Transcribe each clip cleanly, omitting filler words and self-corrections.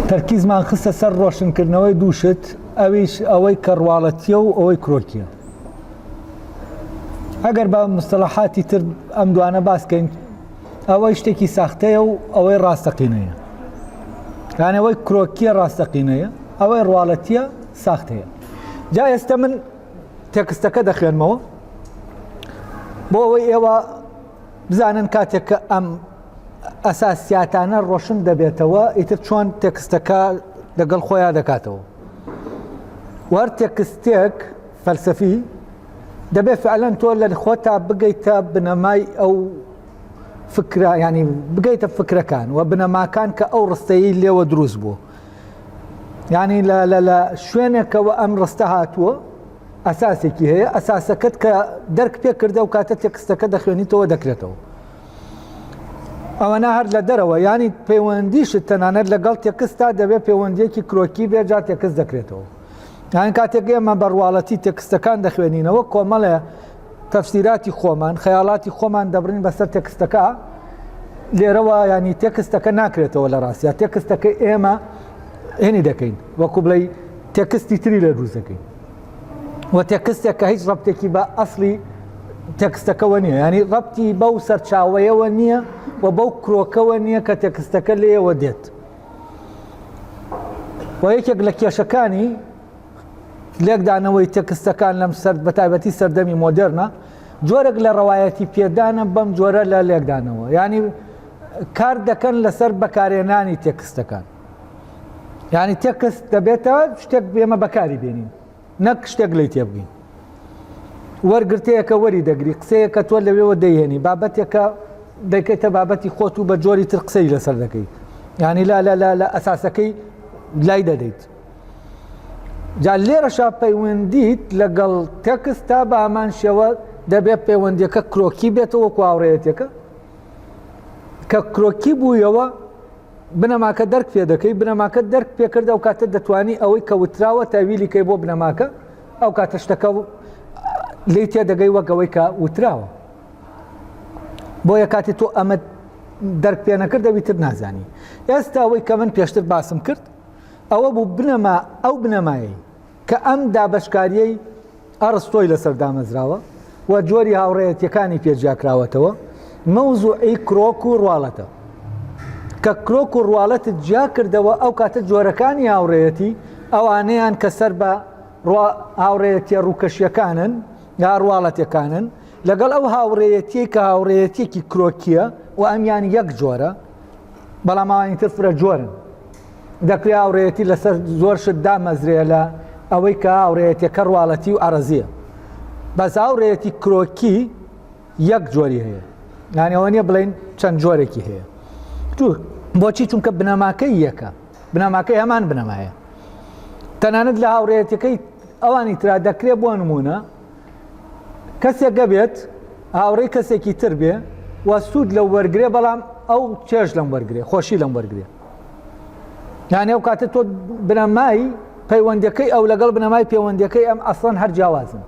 تەرکیزمان خستە سەر ڕۆشنکردنەوەی دوو شت، ئەویش ئەوەی کە ڕواڵەتییە و ئەوەی کرۆکییە. ئەگەر بە مستەڵەحاتی تر ئەم دوانە باس کەین، ئەوەی شتێکی ساختەیە و ئەوەی ڕاستەقینەیە. یان ئەوەی کرۆکییە ڕاستەقینەیە، ئەوەی ڕواڵەتییە ساختەیە. جا ئێستا من تێکستەکە دەخوێنمەوە بۆ ئەوەی ئێوە بزانن کاتێک کە ئەم ئەساسیاتانە ڕۆشن دەبێتەوە ئیتر چۆن تێکستەکە لەگەڵ خۆیان دەکاتەوە وەر تێکستێک فەلسەفی دەبێت فعلەن تۆ لە خۆتا بگەیتە بنەمای ئەو فکرە ینی بگەیتە فکرەکان و بنەماکان کە ئەو ڕستەیی لێوە دروست بوو ینی لە لە لە شوێنێکەوە ئەم ڕستە هاتووە ئەساسێکی هەیە ئەساسەکەت کە دەرک پێ کردە و کاتە تێکستەکە دەخوێنیتەوە دەکرێتەوە ئەوەنا هەر لە دەرەوە ینی پەیوەندیشت تەنانەت لەگەڵ تێکستا دەبێت پەیوەندیەکی کرۆکی بێ جا تێکست دەکرێتەوە یان کاتێک ئێمە بە ڕواڵەتی تێکستەکان دەخوێنینەوە کۆمەڵێ تەفسیراتی خۆمان خەیاڵاتی خۆمان دەبرین بەسەر تێکستەکە لێرەوە ینی تێکستەکە ناکرێتەوە لە ڕاستە تێکستەکە ئێمە هێنی دەکەین وەکو بڵێ تێکستی تری لێ دروست دەکەین و تێکستێک کە هیچ ڕەبتێکی بە ئەسڵی تێکستەکەوە نییە ینی ڕەبتی بەو سەرچاوەیەوە نییە و بەو کرۆکەوە نییە کە تێکستەکە لێیەوە دێت و یەکێک لە کێشەکانی لێکدانەوەی تێکستەکان لەم سەر بە تایبەتی سەردەمی مۆدێرنە جۆرێک لە ڕەوایەتی پێدانە بەم جۆرە لە لێکدانەوە ینی کار دەکەن لەسەر بەکارێنانی تێکستەکان یعنی تێکست دەبێتە شتێک ئێمە بەکاری بێنین نەک شتێک لی تێبگەین وەرگرتەیەکە وەری دەگری قسەیەکە تۆ لەوێوە دەیهێنی بابەتێکە دەکەیتە بابەتی خۆت و بە جۆری تر قسەی لەسەر دەکەی یعنی لا لا لا لە ئەساسەکەی لای دەدەیت جا لێرەشا پەیوەندیت لەگەڵ تێکست تا بە هەمان شێوە دەبێت پەیوەندیەکە کرۆکی بێتەوە وەکو هاوڕێیەتەکە کە کرۆکی بوویەوە بنەماکە دەرک پێ دەکەی، بنەماکەت دەرک پێ کرد ئەو کاتە دەتوانی ئەوەی کە وتراوە تەویلی کەی بۆ بنەماکە، ئەو کاتە شتەکە لێی تێدەگەی وەک ئەوەی کە وتراوە. بۆیە کاتی تۆ ئەمە دەرک پێ نەکرد ئەوی تر نازانی. ئێستا ئەوەی کە من پێشتر باسم کرد ئەوە بوو بنەما ئەو بنەمایەی کە ئەم دابەشکاریەی ئەڕستۆی لەسەر دامەزراوە و جۆری هاوڕێیەتیەکانی پێ جیاکراوەتەوە، مەوزوعی کرۆک و ڕواڵەتە. کە کرۆک و ڕواڵەتت جیا کردەوە ئەو کاتە جۆرەکانی هاوڕێیەتی ئەوانەیان کە سەر بە هاوڕێیەتیە ڕووکەشیەکانن یا ڕواڵەتەکانن لەگەڵ ئەو هاوڕێیەتیەی کە هاوڕێیەتیەکی کرۆکیە و ئەمیان یەک جۆرە بەڵام ئەوانی تر فرە جۆرن. دەکرێ هاوڕێیەتی لەسەر زۆر شت دامەزرێ لە ئەوەی کە هاوڕێیەتیەکە ڕواڵەتی و عەرەزیە بەس هاوڕێیەتی کرۆکی یەک جۆری هەیە یعنی ئەوە نییە بڵین چەند جۆرێکی هەیە بۆچی چونکە بنەماکەی یەکە بنەماکەی هەمان بنەمایە تەنانەت لە هاوڕێیەتەکەی ئەوانی ترا دەکرێت بۆ نمونە کەسێک گەبێت هاوڕێی کەسێکی تر بێ و سوود لەو وەرگێ بەڵام ئەو چێژ لەم وەرگێ خۆشی لەم وەرگێ یعنی ئەو کاتە تۆ بنەمای پەیوەندەکەی ئەو لەگەڵ بنەمای پەیوەندەکەی ئەم ئەسڵەن هەر جیاوازن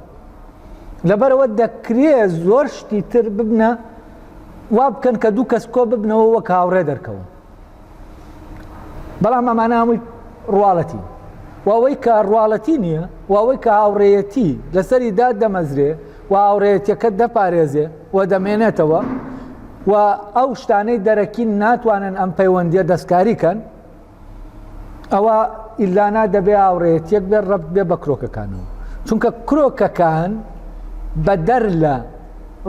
لەبەرەوە دەکرێ زۆر شتی تر ببنە وا بکەن کە دوو کەس کۆ ببنەوە وەک هاوڕێ دەرکەون بەڵام ئەمانە هەمووی ڕواڵەتی و ئەوەی کە ڕواڵەتی نییە و ئەوەی کە هاوڕێیەتی لەسەری دا دەمەزرێ و هاوڕێیەتیەکە دەپارێزێ و دەمێنێتەوە و ئەو شتانەی دەرەکی ناتوانن ئەم پەیوەندیە دەستکاری کەن ئەوە ئیلانا دەبێ هاوڕێیەتیەک بێ ڕەبت بێ بە کرۆکەکانەوە چونکە کرۆکەکان بەدەر لە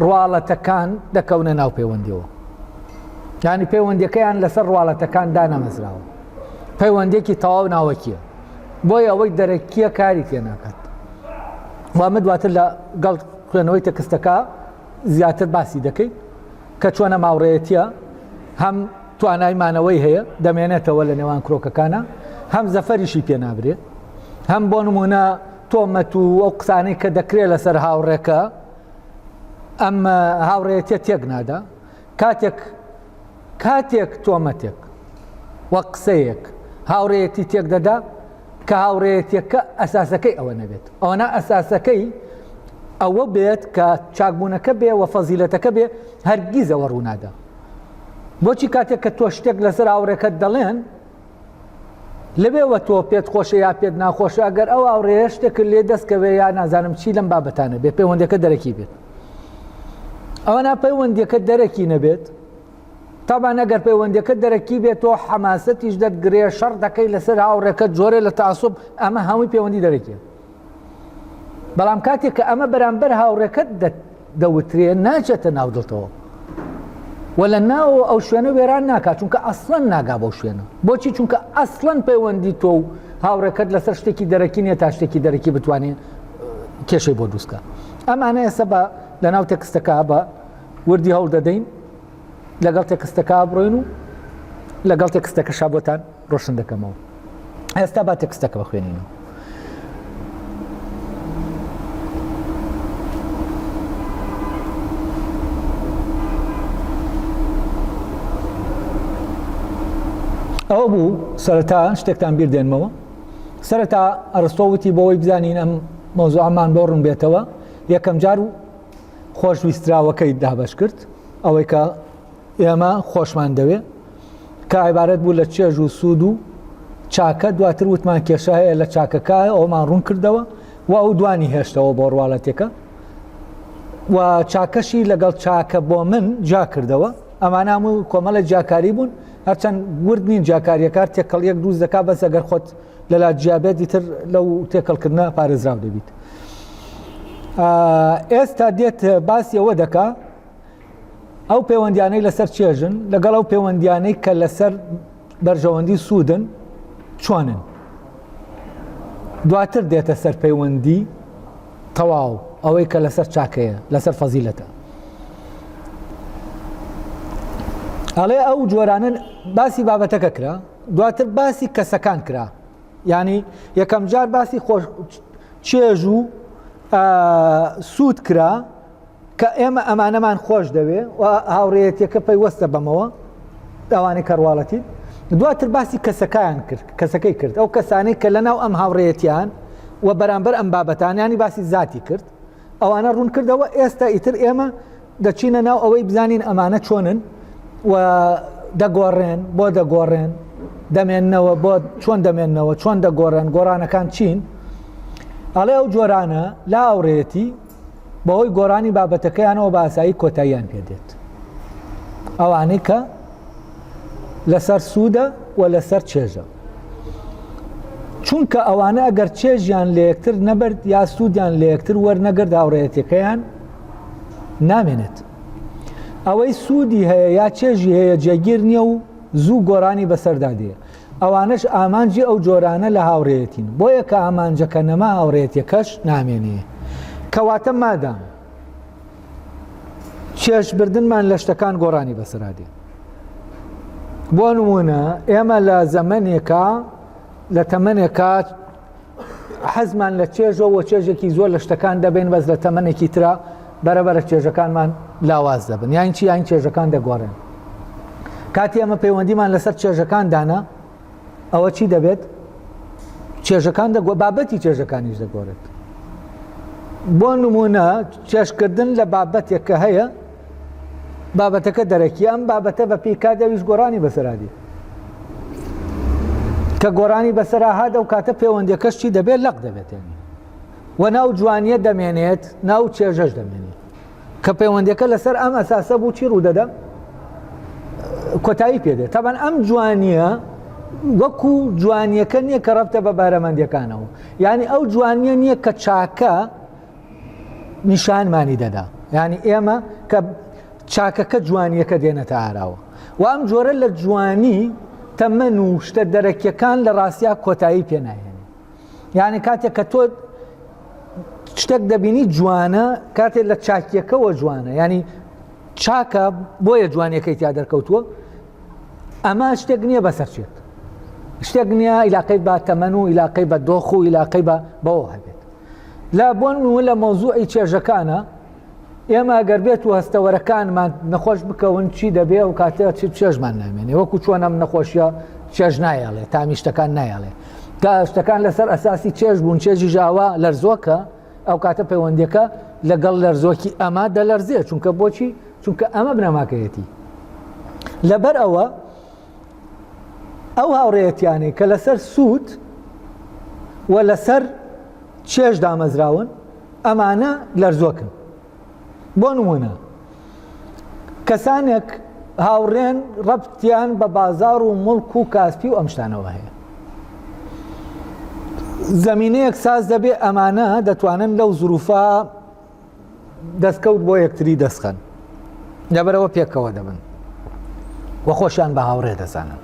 ڕواڵەتەکان دەکەونە ناو پەیوەندیەوە یانی پەیوەندیەکەیان لەسەر ڕواڵەتەکان دانەمەزراوە پەیوەندێکی تەواو ناوەکیە بۆیە ئەوەی دەرەکیە کاری تێ ناکات وامە دواتر لە گەڵ خوێنەوەی تەکستەکە زیاتر باسی دەکەین کە چۆنە ماوڕێتیە هەم توانای مانەوەی هەیە دەمێنێتەوە لە نێوان کرۆکەکانە هەم زەفەریشی پێ نابرێ هەم بۆ نمونە تۆمەت و ئەو قسانەی کە دەکرێت لەسەر هاوڕێکە ئەم هاوڕێتە تێک نادا کاتێک کاتێک تۆمەتێک و قسەیەک هاوڕێیەتی تێک دەدا کە هاوڕێیەتیەکە ئەساسەکەی ئەوە نەبێت ئەوەنا ئەساسەکەی ئەوە بێت کە چاکبوونەکە بێ و فەزیلەتەکە بێ هەرگیزەوە ڕوونادا بۆچی کاتێک کە تۆ شتێک لەسەر هاوڕێکەت دەڵێن. لەوێوە تۆ پێت خۆشە یا پێت ناخۆشە ئەگەر ئەو هاوڕێیە شتێکت لێ دەست کەوێ یا نازانم چی لەم بابەتانە بێ پەیوەندەکە دەرەکی بێت ئەوە نا پەیوەندیەکە دەرەکی نەبێت تابان ئەگەر پەیوەندەکە دەرەکی بێت تۆ حەماسەتیش دەتگرێ شەڕ دەکەی لەسەر هاوڕێکە جۆرێ لە تاسوب ئەمە هەمووی پەیوەندی دەرەکیە بەڵام کاتێک کە ئەمە بەرامبەر هاوڕێکەت دەوترێ ناچێتە ناو دڵتەوە و لە ناوەوە ئەو شوێنە وێران ناکات چونکە ئەسڵەن ناگا بەو شوێنە بۆچی چونکە ئەسڵەن پەیوەندی تۆ و هاوڕێکەت لەسەر شتێکی دەرەکی نیە تا شتێکی دەرەکی بتوانێت کێشەی بۆ دروستکە ئەمانە ئێستا بە لەناو تێکستەکە بە وردی هەوڵ دەدەین لەگەڵ تێکستەکە بڕۆین و لەگەڵ تێکستەکەشا بۆتان ڕۆشن دەکەمەوە ئێستا با تێکستەکە بخوێنینەوە. ئەوە بوو سەرەتا شتێکتان بیر دێنمەوە سەرەتا ئەرستۆ وتی بۆەوەی بزانین ئەم مەوزوعەمان بۆ ڕوون بێتەوە یەکەم جار و خۆشویستراوەکەی دابەش کرد ئەوەی کە ئێمە خۆشمان دەوێ کە عیبارەت بوو لە چێژ و سوود و چاکە دواتر وتمان کێشە هەیە لە چاکەکە ئەومان ڕوون کردەوە و ئەو دوانی هێشتەوە بۆ ڕواڵەتێکە و چاکەشی لەگەڵ چاکە بۆ من جیا کردەوە ئەمانە هەموو کۆمەڵە جیاکاری بوون هەرچەند ورد نین جیاکاریەکار تێکەڵ یەک دروست دەکا بەس ئەگەر خۆت لەلا جیابێت دیتر لەو تێکەڵکردنە پارێزراو دەبیت ئێستا دێت باسی ئەوە دەکا ئەو پەیوەندیانەی لەسەر چێژن لەگەڵ ئەو پەیوەندیانەی کە لەسەر بەرژەوەندی سوودن چۆنن دواتر دێتە سەر پەیوەندی تەواو ئەوەی کە لەسەر چاکەیە لەسەر فەزیلەتە ئەڵێ ئەو جۆرانە باسی بابەتەکە کرا دواتر باسی کەسەکان کرا ینی یەکەم جار باسی خۆش چێژ و سوود کرا کە ئێمە ئەمانەمان خۆش دەوێ و هاوڕێیەتیەکە پەیوەستە بەمەوە ئەوانەی کە ڕواڵەتین دواتر باسی کەسەکان کرد کەسەکەی کرد ئەو کەسانەی کە لەناو ئەم هاوڕێیەتیان و بەرامبەر ئەم بابەتانیانی باسی زاتی کرد ئەوانە ڕوون کردەوە ئێستا ئیتر ئێمە دەچینە ناو ئەوەی بزانین ئەمانە چۆنن و دەگۆڕێن بۆ دەگۆڕێن دەمێننەوە بۆ چۆن دەمێننەوە چۆن دەگۆڕێن گۆڕانەکان چین ئەڵێ ئەو جۆرانە لا هاوڕێیەتی بەهۆی گۆڕانی بابەتەکەیانەوە بە ئاسایی کۆتاییان پێدێت ئەوانەی کە لەسەر سوودە و لەسەر چێژە چونکە ئەوانە ئەگەر چێژیان لە یەکتر نەبرد یا سوودیان لە یەکتر وەرنەگرت هاوڕێیەتەکەیان نامێنێت ئەوەی سوودی هەیە یا چێژی هەیە جێگیر نییە و زوو گۆرانی بەسەردا دێ ئەوانەش ئامانجی ئەو جۆرانە لە هاوڕێیەتین، بۆیە کە ئامانجەکە نەما هاوڕێیەتیەکەش نامێنێ. کەواتە مادام چێژبردنمان لە شتەکان گۆڕانی بەسەرا دێ. بۆ نمونە ئێمە لە زەمەنێکا لە تەمەنێکا حەزمان لە چێژەوە و چێژێکی زۆر لە شتەکان دەبین بەس لە تەمەنێکی ترا بەرەبەرە چێژەکانمان لاواز دەبن یان چی یان چێژەکان دەگۆڕێن کاتی ئەمە پەیوەندیمان لەسەر چێژەکان دانا ئەوە چی دەبێت چێژەکان دەگۆ بابەتی چێژەکانیش دەگۆڕێت بۆ نمونە چێژکردن لە بابەتێک کە هەیە بابەتەکە دەرەکی ئەم بابەتە بە پێی کات ئەویش گۆڕانی بەسەرا دێ کە گۆڕانی بەسەرا هات ئەو کاتە پەیوەندیەکەش چی دەبێت لەق دەبێت یعنی و ناو جوانیە دەمێنێت ناو چێژەش دەمێنێت کە پەیوەندیەکە لەسەر ئەم ئەساسە بوو چی ڕوودەدا کۆتایی پێدێت تەبەن ئەم جوانیە وەکو جوانیەکە نییە کە ڕەبتە بە بارەمەندیەکانەوە یعنی ئەو جوانیە نییە کە چاکە نیشانمانی دەدا یعنی ئێمە کە چاکەکە جوانیەکە دێنێتە ئاراوە و ئەم جۆرە لە جوانی تەمەن و شتە دەرەکیەکان لە ڕاستیا کۆتایی پێناهێنێ یعنی کاتێک کە تۆ شتێک دەبینی جوانە کاتێک لە چاکیەکەوە جوانە ینی چاکە بۆیە جوانیەکەی تیا دەرکەوتووە ئەمە شتێک نییە بەسەرچێت شتێک نییە عیلاقەی بە تەمەن و عیلاقەی بە دۆخ و عیلاقەی بە بەوە هەبێت لە بۆ نموونە لە مەوزوعی چێژەکانە ئێمە ئەگەر بێت و هەستەوەرەکانمان نەخۆش بکەون چی دەبێ و کاتێ چ چێژمان نامێنێ وەکو چۆن ئەم نەخۆشیە چێژ نایەڵێ تامی شتەکان نایەڵێ تا شتەکان لەسەر ئەساسی چێژ بوون چێژی ژاوا لەرزۆکە ئەو کاتە پەیوەندیەکە لەگەڵ لەرزۆکی ئەمە دەلەرزێ چونکە بۆچی چونکە ئەمە بنەماکەیەتی لەبەر ئەوە. ئەو هاوڕێیەتیانەی کە لەسەر سوود و لەسەر چێژ دامەزراون ئەمانە لەرزۆکن. بۆ نمونە کەسانێک هاوڕێن ڕەبتیان بە بازاڕ و مڵک و کاسپی و ئەم شتانەوە هەیە. زەمینەیەک ساز دەبێ ئەمانە دەتوانن لەو زروفە دەستکەوت بۆ یەکتری دەستخەن لەبەرەوە پێکەوە دەبن و خۆشیان بە هاوڕێ دەزانن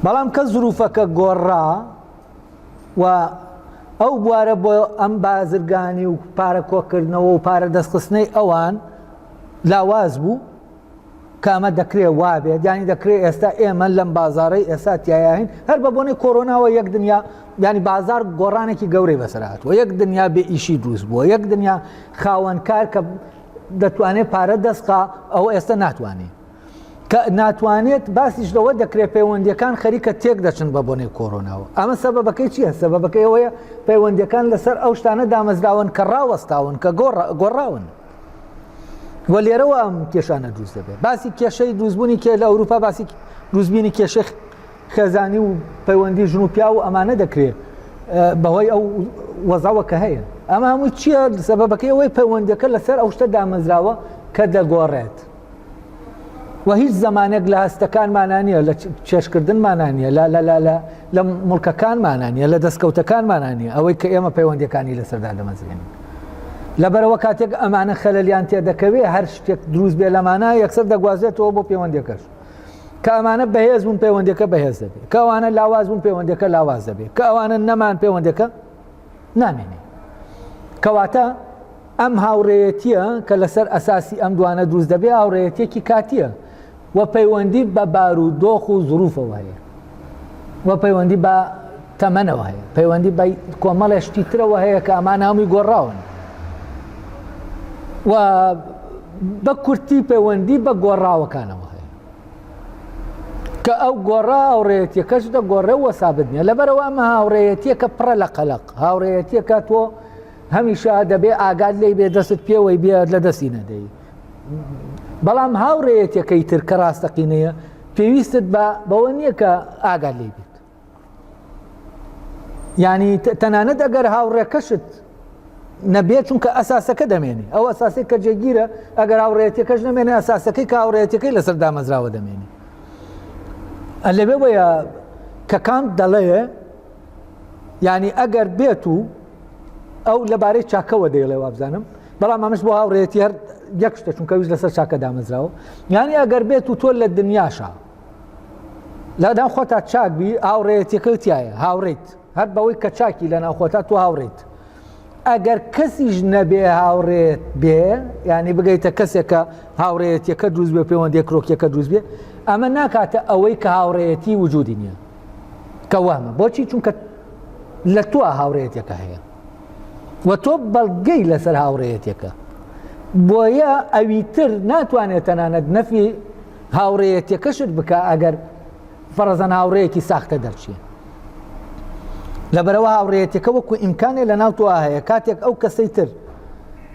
بەڵام کە زروفەکە گۆڕا و ئەو بوارە بۆ ئەم بازرگانی و پارە کۆکردنەوە و پارە دەستخستنەی ئەوان لاواز بوو کە ئەمە دەکرێ وابێت یانی دەکرێت ئێستا ئێمە لەم بازارەی ئێستا تیایین هەر بە بۆنەی کۆرۆناوە یەک دنیا ینی بازار گۆڕانێکی گەورەی بەسەر هاتووە یەک دنیا بێ ئیشی دروست بووە یەک دنیا خاوەنکار کە دەتوانێت پارە دەستقا ئەوە ئێستا ناتوانێت کە ناتوانێت باسیش لەوە دەکرێت پەیوەندیەکان خەریکە تێک دەچن بە بۆنەی کۆرۆناوە ئەمە سەبەبەکەی چییە سەبەبەکەی ئەوەیە پەیوەندیەکان لەسەر ئەو شتانە دامەزراون کە ڕاوەستاون کە گۆڕاون و لێرەوە ئەم کێشانە دروست دەبێت باسی کێشەی دروستبوونی کێ لە ئەوروپا باسی دروستبینی کێشەی خێزانی و پەیوەندی ژن و پیا و ئەمانە دەکرێت بەهۆی ئەو وەزاوە کە هەیە ئەمە هەمووی چییە سەبەبەکەی ئەوەی پەیوەندەکە لەسەر ئەو شتە دامەزراوە کە دەگۆڕێت و هیچ زمانێک لە هەستەکانمانا نییە لە چێشکردنمانا نییە لە لە لە لە لە مڵکەکانمانا نییە لە دەستکەوتەکانمانا نییە ئەوەی کە ئێمە پەیوەندیەکانی لەسەردا دەمەزرێنین لەبەرەوە کاتێک ئەمانە خەلەلیان تێدەکەوێ هەر شتێک دروست بێ لەمانە یەکسەر دەگوازێتەوە بۆ پەیوەندەکەش کە ئەمانە بەهێز بوون پەیوەندەکە بەهێز دەبێت کە ئەوانە لاواز بوون پەیوەندەکە لاواز دەبێت کە ئەوانە نەمان پەیوەندەکە نامێنێ کەواتە ئەم هاوڕێیەتییە کە لەسەر ئەساسی ئەم دوانە دروست دەبێ هاوڕێیەتییەکی کاتییە و پەیوەندی بە بارودۆخ و زروفەوە هەیە و پەیوەندی بە تەمەنەوە هەیە پەیوەندی بە کۆمەڵێ شتی ترەوە هەیە کە ئەمانە هەمووی گۆڕاون و بە کورتی پەیوەندی بە گۆڕاوەکانەوە هەیە کە ئەو گۆڕا هاوڕێیەتیەکەش دەگۆڕێ و سابت نییە لەبەرەوە ئەمە هاوڕێیەتیەکە پڕە لە قەلق هاوڕێیەتیەکە تۆ هەمیشە دەبێ ئاگات لێی بێ دەستت پێوەی بێ لە دەستی نەدەی بەڵام هاوڕێیەتەکەی تر کە ڕاستەقینەیە پێویستت بە بەوە نییە کە ئاگات لێی بێت ینی تەنانەت ئەگەر هاوڕێکەشت نەبێت چونکە ئەساسەکە دەمێنێ ئەو ئەساسی کە جێگیرە ئەگەر هاوڕێتەکەش نەمێنێ ئەساسەکەی کە هاوڕێتەکەی لەسەر دامەزراوە دەمێنێ لەوێ وەیە کە کانت دەڵێ یعنی ئەگەر بێت و ئەو لەبارەی چاکەوە دەیڵێ وابزانم بەڵام ئەمەش بۆ هاوڕێتی هەر یەک شتە چونکە ویش لەسەر چاکە دامەزراوە یعنی ئەگەر بێت و تۆ لە دنیاشا لەدام خۆتا چاک بی هاوڕێیەتەکە تایە هاوڕێیت هەر بەوەی کە چاکی لە ناوخۆتا تۆ هاوڕێیت ئەگەر کەسیش نەبێ هاوڕێت بێ ینی بگەیتە کەسێکە هاوڕێیەتەکە دروست بێ پەیوەندی کرۆکیەکە دروست بێ ئەمە ناکاتە ئەوەی کە هاوڕێیەتی وجودی نییە کە وامە بۆچی چونکە لە تۆ هاوڕێیەتەکە هەیە و تۆ بەڵگەی لەسەر هاوڕێیەتەکە بۆیە ئەوی تر ناتوانێت تەنانەت نەفی هاوڕێیەتەکەشت بکە ئەگەر فەرەزەن هاوڕێیەکی ساختە دەرچێ لەبەرەوە هاوڕێیەتەکە وەکو ئیمکانێ لە ناو تۆ هەیە کاتێک ئەو کەسەی تر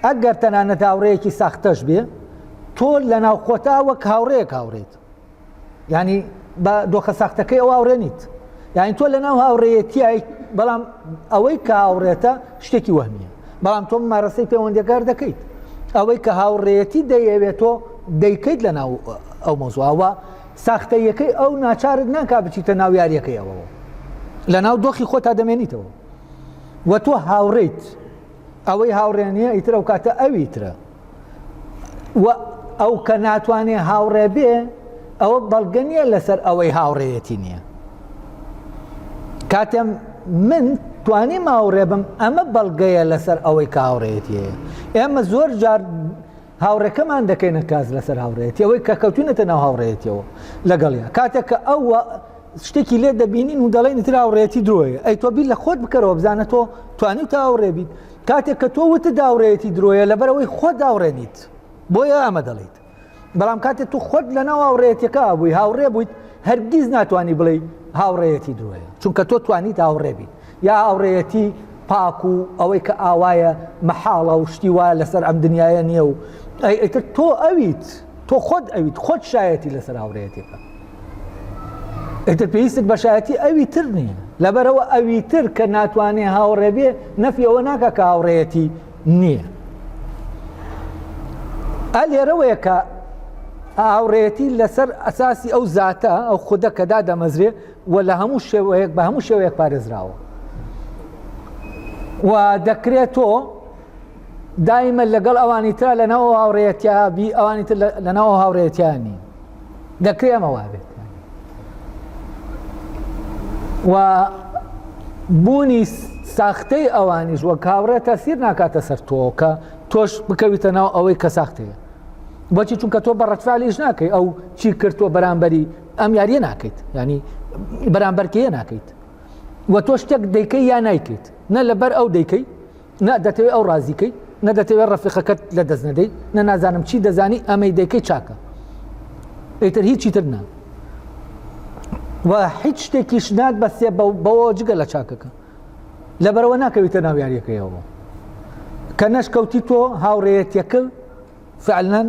ئەگەر تەنانەت هاوڕێیەکی ساختەش بێ تۆ لە ناو خۆتا وەک هاوڕێیەک هاوڕێیت ینی بە دۆخە ساختەکەی ئەو هاوڕێ نیت یعنی تۆ لە ناو هاوڕێیەتیای بەڵام ئەوەی کە هاوڕێتە شتێکی وەهمیە بەڵام تۆ ممارەسەی پەیوەندیەکار دەکەیت ئەوەی کە هاوڕێیەتی دەیەوێت تۆ دەیکەیت لە ناو ئەو مۆزوعەوە ساختەیەکەی ئەو ناچارت ناکا بچیتە ناو یاریەکەی ئەوەوە لە ناو دۆخی خۆتا دەمێنیتەوە و تۆ هاوڕێیت ئەوەی هاوڕێ نییە ئیتر ئەو کاتە ئەوی ترە و ئەو کە ناتوانێ هاوڕێ بێ ئەوە بەڵگە نییە لەسەر ئەوەی هاوڕێیەتی نییە کاتێ من توانیم هاوڕێ بم ئەمە بەڵگەیە لەسەر ئەوەی کە هاوڕێیەتی هەیە ئێمە زۆر جار هاوڕێکەمان دەکەینە کاز لەسەر هاوڕێتی ئەوەی کە کەوتونەتە ناو هاوڕێتیەوە لەگەڵیا کاتێک کە ئەو شتێکی لێ دەبینین و دەڵێن تر هاوڕێتی درۆیە ئەی تۆ بیر لە خۆت بکەرەوە بزانە تۆ توانی تا هاوڕێ بیت کاتێک کە تۆ وتت هاوڕێیەتی درۆیە لەبەرئەوەی خۆت هاوڕێ نیت بۆیە ئەمە دەڵێیت بەڵام کاتێک تۆ خۆت لەناو هاوڕێیەتەکە بووی هاوڕێ بوویت هەرگیز ناتوانانی بڵێ هاوڕێیەتی درۆیە چونکە تۆ توانیت هاوڕێ بیت یا هاوڕێیەتی پاک و ئەوەی کە ئاوایە مەحاڵە و شتی وایە لەسەر ئەم دنیاە نییە و ئیتر تۆ ئەویت تۆ خۆت ئەویت خۆت شایەتی لەسەر هاوڕێیەتەکە. ئیتر پێویستت بە شایەتی ئەوی تر نییە لەبەرەوە ئەوی تر کە ناتوانێ هاوڕێ بێ نەفی ئەوە ناکا کە هاوڕێیەتی نییە ئە لێرەوەیە کە هاوڕێیەتی لەسەر ئەساسی ئەو زاتە ئەو خودە کە دادەمەزرێ و لە هەموو شێوەیەک بە هەموو شێوەیەک پارێزراوە و دەکرێت تۆ دایمە لەگەڵ ئەوانی ترا لە ناو هاوڕێیەتیا بی ئەوانی تر لە ناو هاوڕێیەتیا نین دەکرێ ئەمە وابێت و بوونی ساختەی ئەوانیش وەک هاوڕێ تەسیر ناکاتە سەر تۆ کە تۆش بکەویتە ناو ئەوەی کە ساختەیە بۆچی چونکە تۆ بە ڕەتفالیش ناکەی ئەو چی کردووە بەرامبەری ئەم یاریە ناکەیت ینی بەرامبەرکەیە ناکەیت و تۆ شتێک دەیکەی یا نایکەیت نە لەبەر ئەو دەیکەی نە دەتەوێت ئەو ڕازی کەی نە دەتەوێت ڕەفیقەکەت لە دەست نەدەی نە نازانم چی دەزانی ئەمەی دەیکەی چاکە ئیتر هیچی تر نا و هیچ شتێکیش نات بەسێ بەوە جگە لە چاکەکە لەبەرەوە ناکەویتە ناو یاریەکەیەوە کە نەشکەوتی تۆ هاوڕێیەتەکە فعلا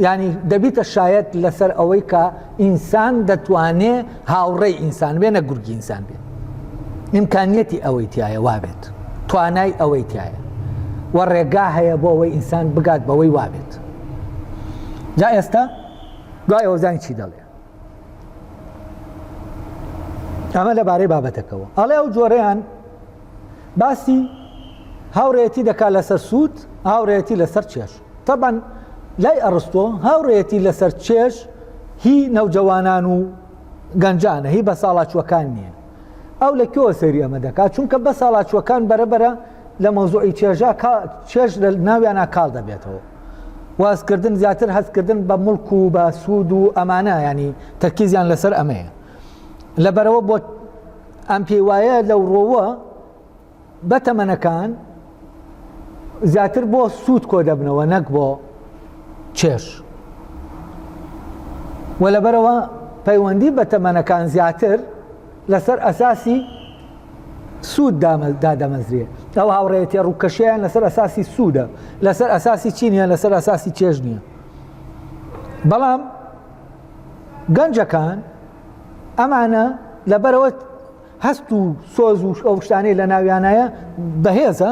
یانی دەبیتە شایەت لەسەر ئەوەی کە ئینسان دەتوانێ هاوڕێی ئینسان بێ نە گورگی ئینسان بێ ئیمکانیەتی ئەوەی تایە وابێت توانای ئەوەی تایە و ڕێگا هەیە بۆ ئەوەی ئینسان بگات بەوەی وابێت جا ئێستا دوای ئەوزان چی دەڵێ ئەمە لەبارەی بابەتەکەەوە ئەڵێ ئەو جۆرەیان باسی هاوڕێیەتی دەکات لەسەر سوود، هاوڕێیەتی لەسەر چێژ. تەبعەن لای ئەڕستۆ هاوڕێیەتی لەسەر چێژ هی نەوجەوانان و گەنجانە، هی بەساڵاچووەکان نییە. ئەو لە کوێوە سەیری ئەمە دەکات؟ چونکە بەساڵاچووەکان بەرەبەرە لە مەوزوعی چێژا چێژ لە ناویانا کاڵ دەبێتەوە. وازکردن زیاتر هەستکردن بە موڵک و بە سوود و ئەمانە ینی تەرکیزیان لەسەر ئەمەیە. لەبەرەوە بۆ ئەم پێی وایە لەو ڕۆوە بەتەمەنەکان زیاتر بۆ سوود کۆ دەبنەوە نەک بۆ چێژ و لەبەرەوە پەیوەندی بە تەمەنەکان زیاتر لەسەر ئەساسی سوود دادەمەزرێ ئەو هاوڕێتێ ڕووکەشیان لەسەر ئەساسی سوودە لەسەر ئەساسی چی نیە لەسەر ئەساسی چێژ نییە بەڵام گەنجەکان ئەمانە لەبەرەوە هەست و سۆز و ئەو شتانەی لە ناویانایە بەهێزە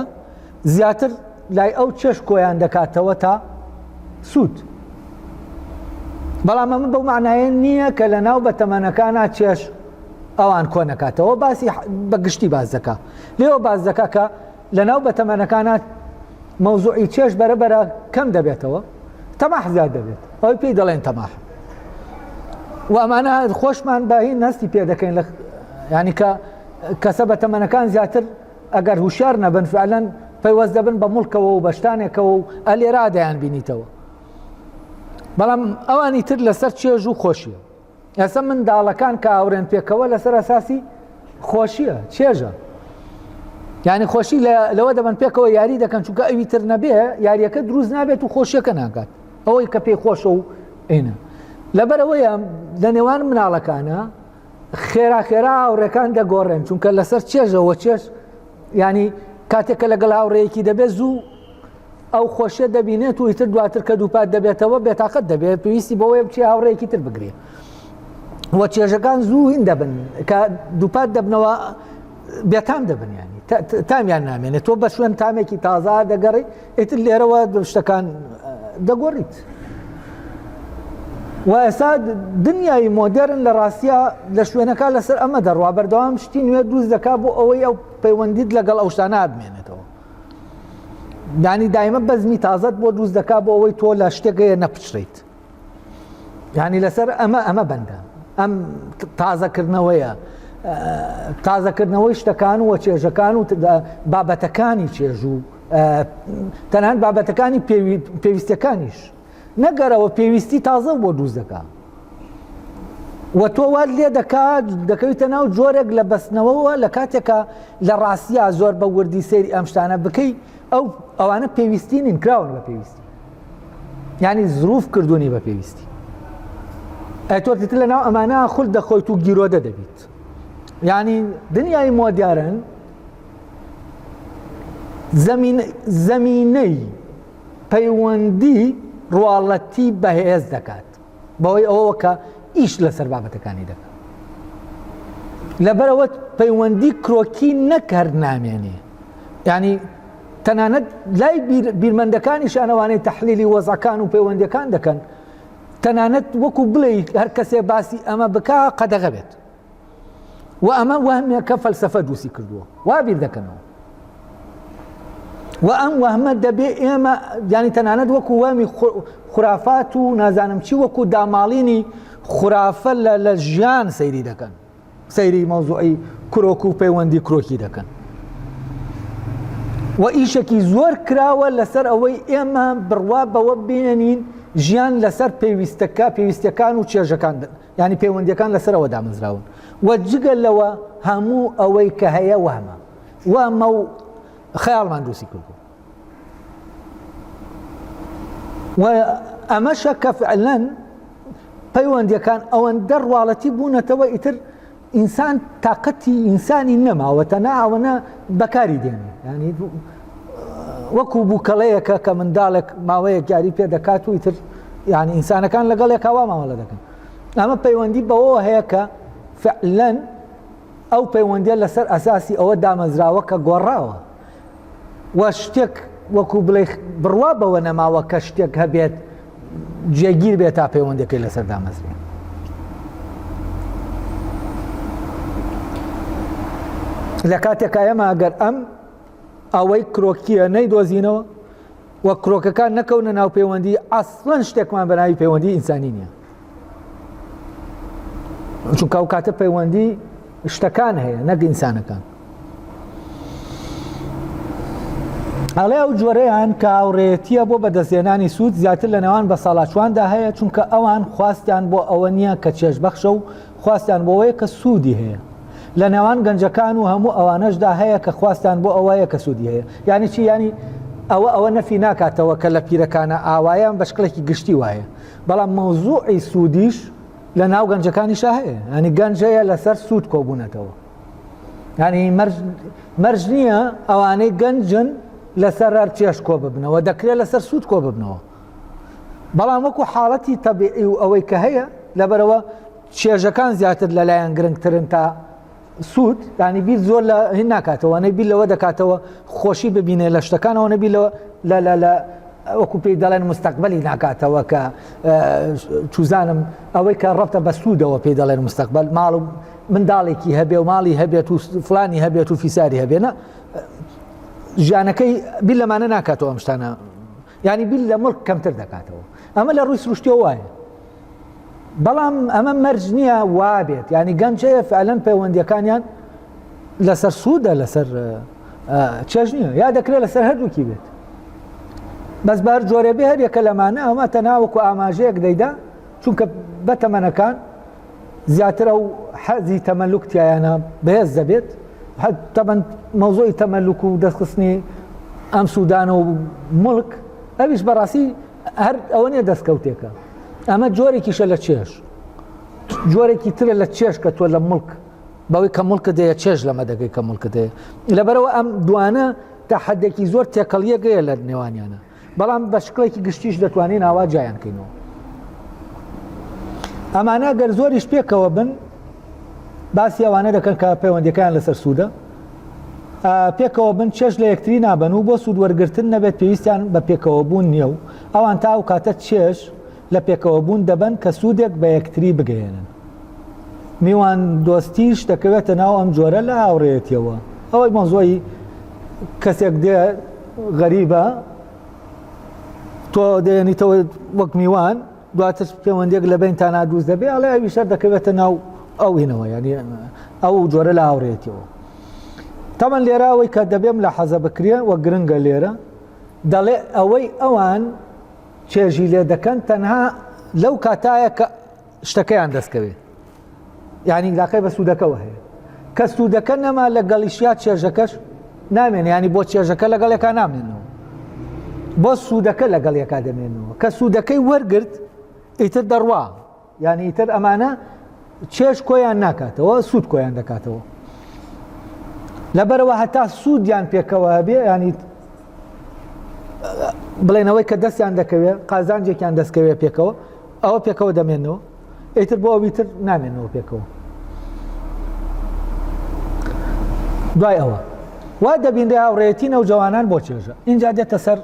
زیاتر لای ئەو چێژ کۆیان دەکاتەوە تا سوود بەڵام ئەمە بەو معنایە نییە کە لە ناو بەتەمەنەکانە چێژ ئەوان کۆ نەکاتەوە باسی بە گشتی باز دەکا لێوە باز دەکا کە لەناو بەتەمەنەکانا مەوزوعی چێژ بەرە بەرە کەم دەبێتەوە تەماح زیاد دەبێت ئەوەی پێی دەڵێن تەماح و ئەمانە خۆشمان باهی نەستی پێ دەکەین لە ینی کە کەسە بە تەمەنەکان زیاتر ئەگەر هوشیار نەبن فعلەن پەیوەست دەبن بە مڵکەوە و بەشتانێکەوە و ئەلێرا دەیان بینیتەوە بەڵام ئەوانی تر لەسەر چێژ و خۆشیە ئێستا منداڵەکان کە ئاورێن پێکەوە لەسەر ئەساسی خۆشیە چێژە یعنی خۆشی لەوە دەبن پێکەوە یاری دەکەن چونکە ئەوی تر نەبێ یاریەکە دروست نابێت و خۆشیەکە ناکات ئەوەی کە پێی خۆشە و ئێنە لەبەرەوەیە لە نێوان مناڵەکانە خێرا خێرا هاوڕێکان دەگۆڕێن چونکە لەسەر چێژەوە چێژ ینی کاتێک کە لەگەڵ هاوڕێیەکی دەبێت زوو ئەو خۆشیە دەبینێت و ئیتر دواتر کە دووپات دەبێتەوە بێتاقەت دەبێت پێویستی بەوەیە بچێ هاوڕێیەکی تر بگرێ و چێژەکان زوو هین دەبن کە دووپات دەبنەوە بێتام دەبن ینی تامیان نامێنێت تۆ بە شوێن تامێکی تازە دەگەڕی ئیتر لێرەوە شتەکان دەگۆڕیت و ئێستا دنیای مۆدرن لە ڕاستە لە شوێنەکە لەسەر ئەمە دەڕوا بەردەوام شتی نوێ دروست دەکا بۆ ئەوەی ئەو پەیوەندیت لەگەڵ ئەو شتانە بمێنێتەوە یانی دایمە بەزمی تازەت بۆ دروست دەکا بۆ ئەوەی تۆ لە شتێک هەیە نەپچڕیت یعنی لەسەر ئەمە ئەمە بەندە ئەم تازەکردنەوەیە تازەکردنەوەی شتەکان و چێژەکان و بابەتەکانی چێژ و تەنان بابەتەکانی پێویستەکانیش نەگەرەوە پێویستی تازە بۆ دروست دەکا و تۆ وات لێ دەکات دەکەویتە ناو جۆرێک لە بەستنەوەوە لە کاتێکە لە ڕاستیا زۆر بە وردی سەیری ئەم شتانە بکەی ئەو ئەوانە پێویستی نین کراون بە پێویستی یعنی زروف کردوونی بە پێویستی ئەی تۆ تر لە ناو ئەمانە خول دەخۆیت و گیرۆدە دەبیت یعنی دنیای مۆدیارن زەمین زەمینەی پەیوەندی ڕواڵەتی بەهێز دەکات بەوەی ئەوەوە کە ئیش لەسەر بابەتەکانی دەکات. لەبەرەوە پەیوەندی کرۆکی نەک هەر نامێنێ ینی تەنانەت لای بیرمەندەکانیشان ئەوانەی تەحلیلی وەزعەکان و پەیوەندیەکان دەکەن تەنانەت وەکو بڵێ هەر کەسێ باسی ئەمە بکا قەدەغە بێت و ئەمە وەهمێکە فەلسەفە دووسی کردووە وا بیر دەکەنەوە و ئەم وەهمە دەبێ ئێمە ینی تەنانەت وەکو وەمی خرافات و نازانم چی وەکو داماڵینی خرافە لە ژیان سەیری دەکەن سەیری مەوزوعی کرۆک و پەیوەندی کرۆکی دەکەن و ئیشێکی زۆر کراوە لەسەر ئەوەی ئێمە بڕوا بەوە بێنین ژیان لەسەر پێویستەکە پێویستەکان و چێژەکان ینی پەیوەندیەکان لەسەرەوە دامەزراون و جگە لەوە هەموو ئەوەی کە هەیە وەهمە وەهمە و خەیاڵمان دروستی کردو و ئەمەشە کە فعلەن پەیوەندیەکان ئەوەندە ڕواڵەتی بوونەتەوە ئیتر ئینسان تااقەتی ئینسانی نەماوە تەنها ئەوەنە بەکاری دێنێ ینی وەکو بووکەڵەیەکە کە منداڵێک ماوەیەک یاری پێ دەکات و ئیتر یعنی ئینسانەکان لەگەڵێک وا مامەڵە دەکەن ئەمە پەیوەندی بەوە هەیە کە فعلەن ئەو پەیوەندیە لەسەر ئەساسی ئەوە دامەزراوە کە گۆڕاوە و شتێک وەکو بڵێ بڕوا بەوە نەماوە کە شتێک هەبێت جێگیر بێت تا پەیوەندەکەی لەسەر دامەزرێ. لە کاتێکا ئێمە ئەگەر ئەم ئەوەی کرۆکیە نەیدۆزینەوە و کرۆکەکان نەکەونە ناو پەیوەندی ئەسڵەن شتێکمان بە ناوی پەیوەندی ئینسانی نییە چونکە ئەو کاتە پەیوەندی شتەکان هەیە نەک ئینسانەکان ئەڵێ ئەو جۆرەیان کە هاوڕێیەتیە بۆ بەدەستهێنانی سوود زیاتر لە نێوان بەساڵاچواندا هەیە چونکە ئەوان خواستیان بۆ ئەوە نییە کە چێژبەخشە و خواستیان بۆ ئەوەیە کە سوودی هەیە لە نێوان گەنجەکان و هەموو ئەوانەشدا هەیە کە خواستیان بۆ ئەوەیە کە سوودی هەیە یعنی چی یعنی ئەوە ئەوە نەفی ناکاتەوە کە لە پیرەکانە ئاوایان بە شکڵێکی گشتی وایە بەڵام مەوزوعی سوودیش لە ناو گەنجەکانیشا هەیە ینی گەنج هەیە لەسەر سوود کۆبوونەتەوە ینی مەرج نییە ئەوانەی گەنجن لەسەر هەر چێش کۆ ببنەوە دەکرێت لەسەر سوود کۆ ببنەوە بەڵام وەکو حاڵەتی تەبیعی و ئەوەی کە هەیە لەبەرەوە چێژەکان زیاتر لەلایەن گرنگترن تا سوود ینی بیر زۆر لە هین ناکاتەوە نەی بیر لەوە دەکاتەوە خۆشی ببینێ لە شتەکانەوە نەبی لەوە لە لە لە وەکو پێی دەڵێن مستەقبلی ناکاتەوە کە چوزانم ئەوەی کە ڕەبتە بە سوودەوە پێی دەڵێن مستەقبل ماڵ و منداڵێکی هەبێ و ماڵی هەبێت و فلانی هەبێت و فیساری هەبێ نە ژیانەکەی بیر لەمانە ناکاتەوە ئەم شتانە یعنی بیر لە مڵک کەمتر دەکاتەوە ئەمە لە ڕووی سروشتیەوە وایە بەڵام ئەمە مەرج نییە وابێت ینی گەنج هەیە فعلەن پەیوەندیەکانیان لەسەر سوودە لەسەر چێژ نییە یا دەکرێت لەسەر هەردووکی بێت بەس بە هەر جۆرێ بێ هەر یەکە لەمانە ئەمە تەنها وەکو ئاماژەیەک دەیدا چونکە بە تەمەنەکان زیاتر ئەو حەزی تەمەلوک تیایانە بەهێز دەبێت تەمەن مەوزوعی تەمەلوک و دەستخستنی ئەم سوودانە و مڵک ئەویش بەڕاستی هەر ئەوە نیە دەستکەوتێکە ئەمە جۆرێکیشە لە چێژ جۆرێکی ترە لە چێژ کە تۆ لە مڵک بەوەی کە مڵکت دەیە چێژ لەمە دەگەی کە مڵکت دەیە لەبەرەوە ئەم دوانە تا حدێکی زۆر تێکەڵیەکەیە لە نێوانیانە بەڵام بە شکڵێکی گشتیش دەتوانین ئاوا جیایان کەینەوە. ئەمانە گەر زۆریش پێکەوە بن باسی ئەوانە دەکەن کە پەیوەندەکان لەسەر سوودە پێکەوە بن چێژ لە یەکتری نابن و بۆ سوود وەرگتن نەبێت پێویستیان بە پێکەوە بوون نییە و ئەوان تا ئەو کاتە چێژ لە پێکەوە بوون دەبن کە سوودێک بە یەکتری بگەیەنن میوان دۆستیش دەکەوێتە ناو ئەم جۆرە لە هاوڕێیەتیەوە ئەوەی مەوزوعی کەسێک دێ غەریبە تۆ دێنیتەوە وەک میوان دواتر پەیوەندێک لە بینتانا دروست دەبێ ئەڵێ ئەوی سەر دەکەوێتە ناو ئەو هینەوە ینی ئەو جۆرە لە هاوڕێتیەوە تەمان لێرە ئەوەی کە دەبێم لە حەزە بکرێ وە گرنگە لێرە دەڵێ ئەوەی ئەوان چێژی لێ دەکەن تەنها لەو کاتایە کە شتەکەیان دەستکەوێت یعنی لاقەی بە سوودەکەوە هەیە کە سوودەکە نەما لە گەڵیشیا چێژەکەش نامێن ینی بۆ چێژەکە لەگەڵێکا نامێنەوە بۆ سوودەکە لەگەڵ یەکا دەمێنەوە کە سوودەکەی وەرگرت ئیتر دەڕوا یعنی ئیتر ئەمانە چێژ کۆیان ناکاتەوە سوود کۆیان دەکاتەوە لەبەرەوە هەتا سوودیان پێکەوە هەبێ ینی بڵێنەوەی کە دەستیان دەکەوێت قازانجێکیان دەستکەوێت پێکەوە ئەوە پێکەوە دەمێنەوە ئیتر بۆ ئەوی تر نامێنەوە پێکەوە. دوای ئەوە وا دەبینرێ هاوڕێیەتی نەوجەوانان بۆ چێژە ئینجا دێتە سەر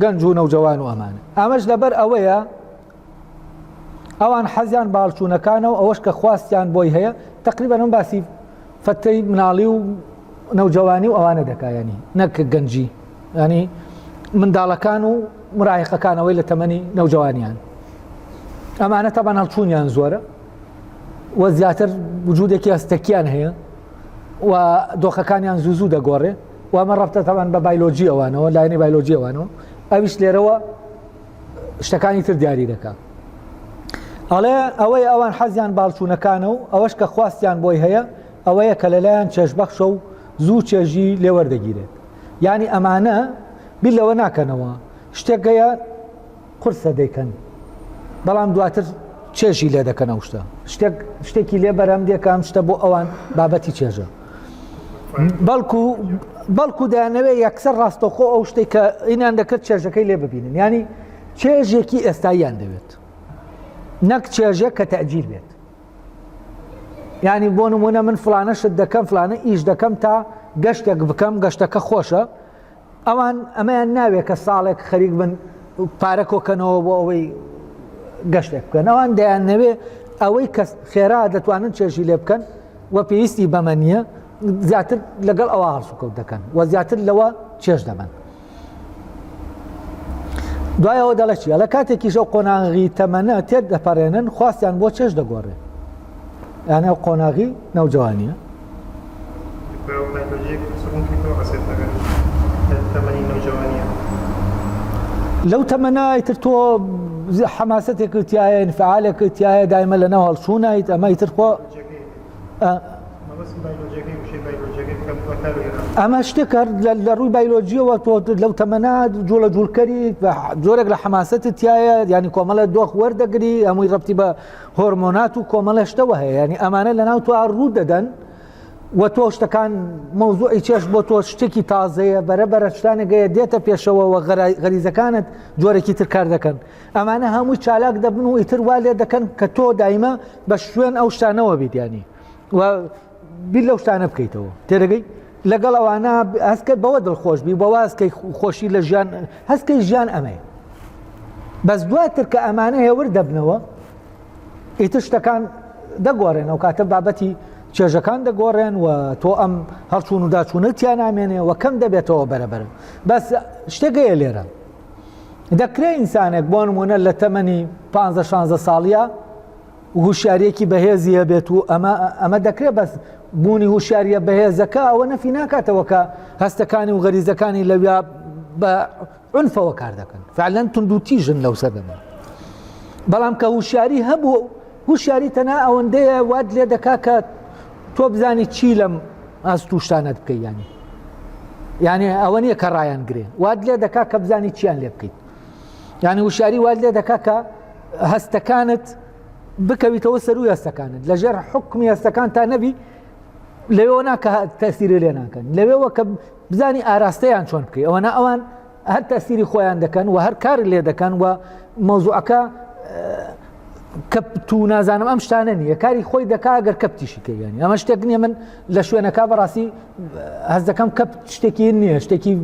گەنج و نەوجەوان و ئەمانە ئەمەش لەبەر ئەوەیە ئەوان حەزیان باڵچوونەکانە و ئەوەش کە خواستیان بۆی هەیە تقریبا ئەم باسی فەتەی مناڵی و نەوجەوانی و ئەوانە دەکایانی نەک گەنجی ینی منداڵەکان و مراهقەکانەوەی لە تەمەنی نەوجەوانیان ئەمانە تەبان هەڵچوونیان زۆرە و زیاتر وجودێکی هەستەکیان هەیە و دۆخەکانیان زوو زوو دەگۆڕێ و ئەمە ڕەبتە تەبان بە بایلۆجی ئەوانەوە لایەنی بایلۆجی ئەوانەوە ئەویش لێرەوە شتەکانی تر دیاری دەکا ئەڵێ ئەوەی ئەوان حەزیان باڵچوونەکانە و ئەوەش کە خواستیان بۆی هەیە ئەوەیە کە لەلایەن چێژبەخشە و زوو چێژی لێوەردەگیرێت یعنی ئەمانە بیر لەوە ناکەنەوە شتێک هەیە قورسە دەیکەن بەڵام دواتر چێژی لێ دەکەن ئەو شتە شتێک شتێکی لێ بەرەم دێ کە ئەم شتە بۆ ئەوان بابەتی چێژە بەڵکو بەڵکو دەیانەوێت یەکسەر ڕاستەخۆ ئەو شتێک کە ئینان دەکرد چێژەکەی لێ ببینن ینی چێژێکی ئێستاییان دەوێت نەک چێژێک کە تەجیل بێت ینی بۆ نمونە من فلانە شت دەکەم فلانە ئیش دەکەم تا گەشتێک بکەم گەشتەکە خۆشە ئەوان ئەمەیان ناوێ کە ساڵێک خەریک بن پارە کۆکەنەوە بۆ ئەوەی گەشتێک بکەن ئەوان دەیانەوێ ئەوەی کە خێرا دەتوانن چێژی لێ بکەن و پێویستی بەمە نییە زیاتر لەگەڵ ئەوە هەڵسوکەوت دەکەن و زیاتر لەوە چێژ دەبن دوایەوە دەڵێ چی لە کاتێکیش ئەو قۆناغی تەمەنە تێت دەپەڕێنن خواستیان بۆ چێژ دەگۆڕێ یان ئەو قۆناغی نەوجەوانیە. لەو تەمەنە ئیتر تۆ حەماسەتێکت تایە ئینفعالێکت تایە دایمە لەناو هەڵچوونایت ئەمە ئیتر خۆ ئەمە شتێکە لە ڕووی بایلۆجیەوە تۆ لەو تەمەنا جوڵە جوڵکەری جۆرێک لە حەماسەتت تایە ینی کۆمەڵە دۆخ وەردەگری هەمووی ڕەبتی بە هۆرمۆنات و کۆمەڵە شتەوە هەیە ینی ئەمانە لەناو تۆ ڕوو دەدەن و تۆ شتەکان مەوزوعی چێژ بۆ تۆ شتێکی تازەیە بەرە بەرە شتانێک هەیە دێتە پێشەوە و غەریزەکانت جۆرێکی تر کار دەکەن ئەمانە هەمووی چالاک دەبن و ئیتر وا لێ دەکەن کە تۆ دایمە بە شوێن ئەو شتانەوە بیت ینی و بیر لەو شتانە بکەیتەوە تێدەگەی لەگەڵ ئەوانە هەستکە بەوە دڵخۆش بی بەوە هەستکەی خۆشی لە ژیان هەستکەی ژیان ئەمەیە بەس دواتر کە ئەمانە هێور دەبنەوە ئیتر شتەکان دەگۆڕێن ئەو کاتە بابەتی چێژەکان دەگۆڕێن و تۆ ئەم هەڵچوون و داچوونە تیا نامێنێ و کەم دەبێتەوە بەرەبەر بەس شتێکەیە لێرە دەکرێت ئینسانێک بۆ نمونە لە تەمەنی 15 16 ساڵیە هوشیاریەکی بەهێزی هەبێت و ئەمە ئەمە دەکرێت بەس بوونی هوشیاریە بەهێزەکە ئەوە نەفی ناکاتەوە کە هەستەکانی و غەریزەکانی لەویا بە عنفەوە کار دەکەن فعلەن توندوتیژن لەو سەردەمە بەڵام کە هوشیاری هەبوو هوشیاری تەنها ئەوەندەیە وات لێ دەکا کە تۆ بزانی چی لەم ئاست و شتانەت بکەی ینی یعنی ئەوە نییە کە ڕایان گرێ وات لێ دەکا کە بزانی چیان لێ بکەیت یعنی هوشیاری وات لێ دەکا کە هەستەکانت بکەویتەوە سەروی هەستەکانت لەژێر حکمی هەستەکان تا نەبی لەوێوە ناکە تەسیری لێ ناکەن لەوێوە کە بزانی ئاراستەیان چۆن بکەی ئەوەنا ئەوان هەر تەسیری خۆیان دەکەن و هەر کار لێ دەکەن و مەوزوعەکە کەپت و نازانم ئەم شتانە نییە کاری خۆی دەکا گەر کەپتیشی کەیانی ئەمە شتێک نییە من لە شوێنەکە بەڕاستی هەز دەکەم کەپ شتێکی نییە شتێکی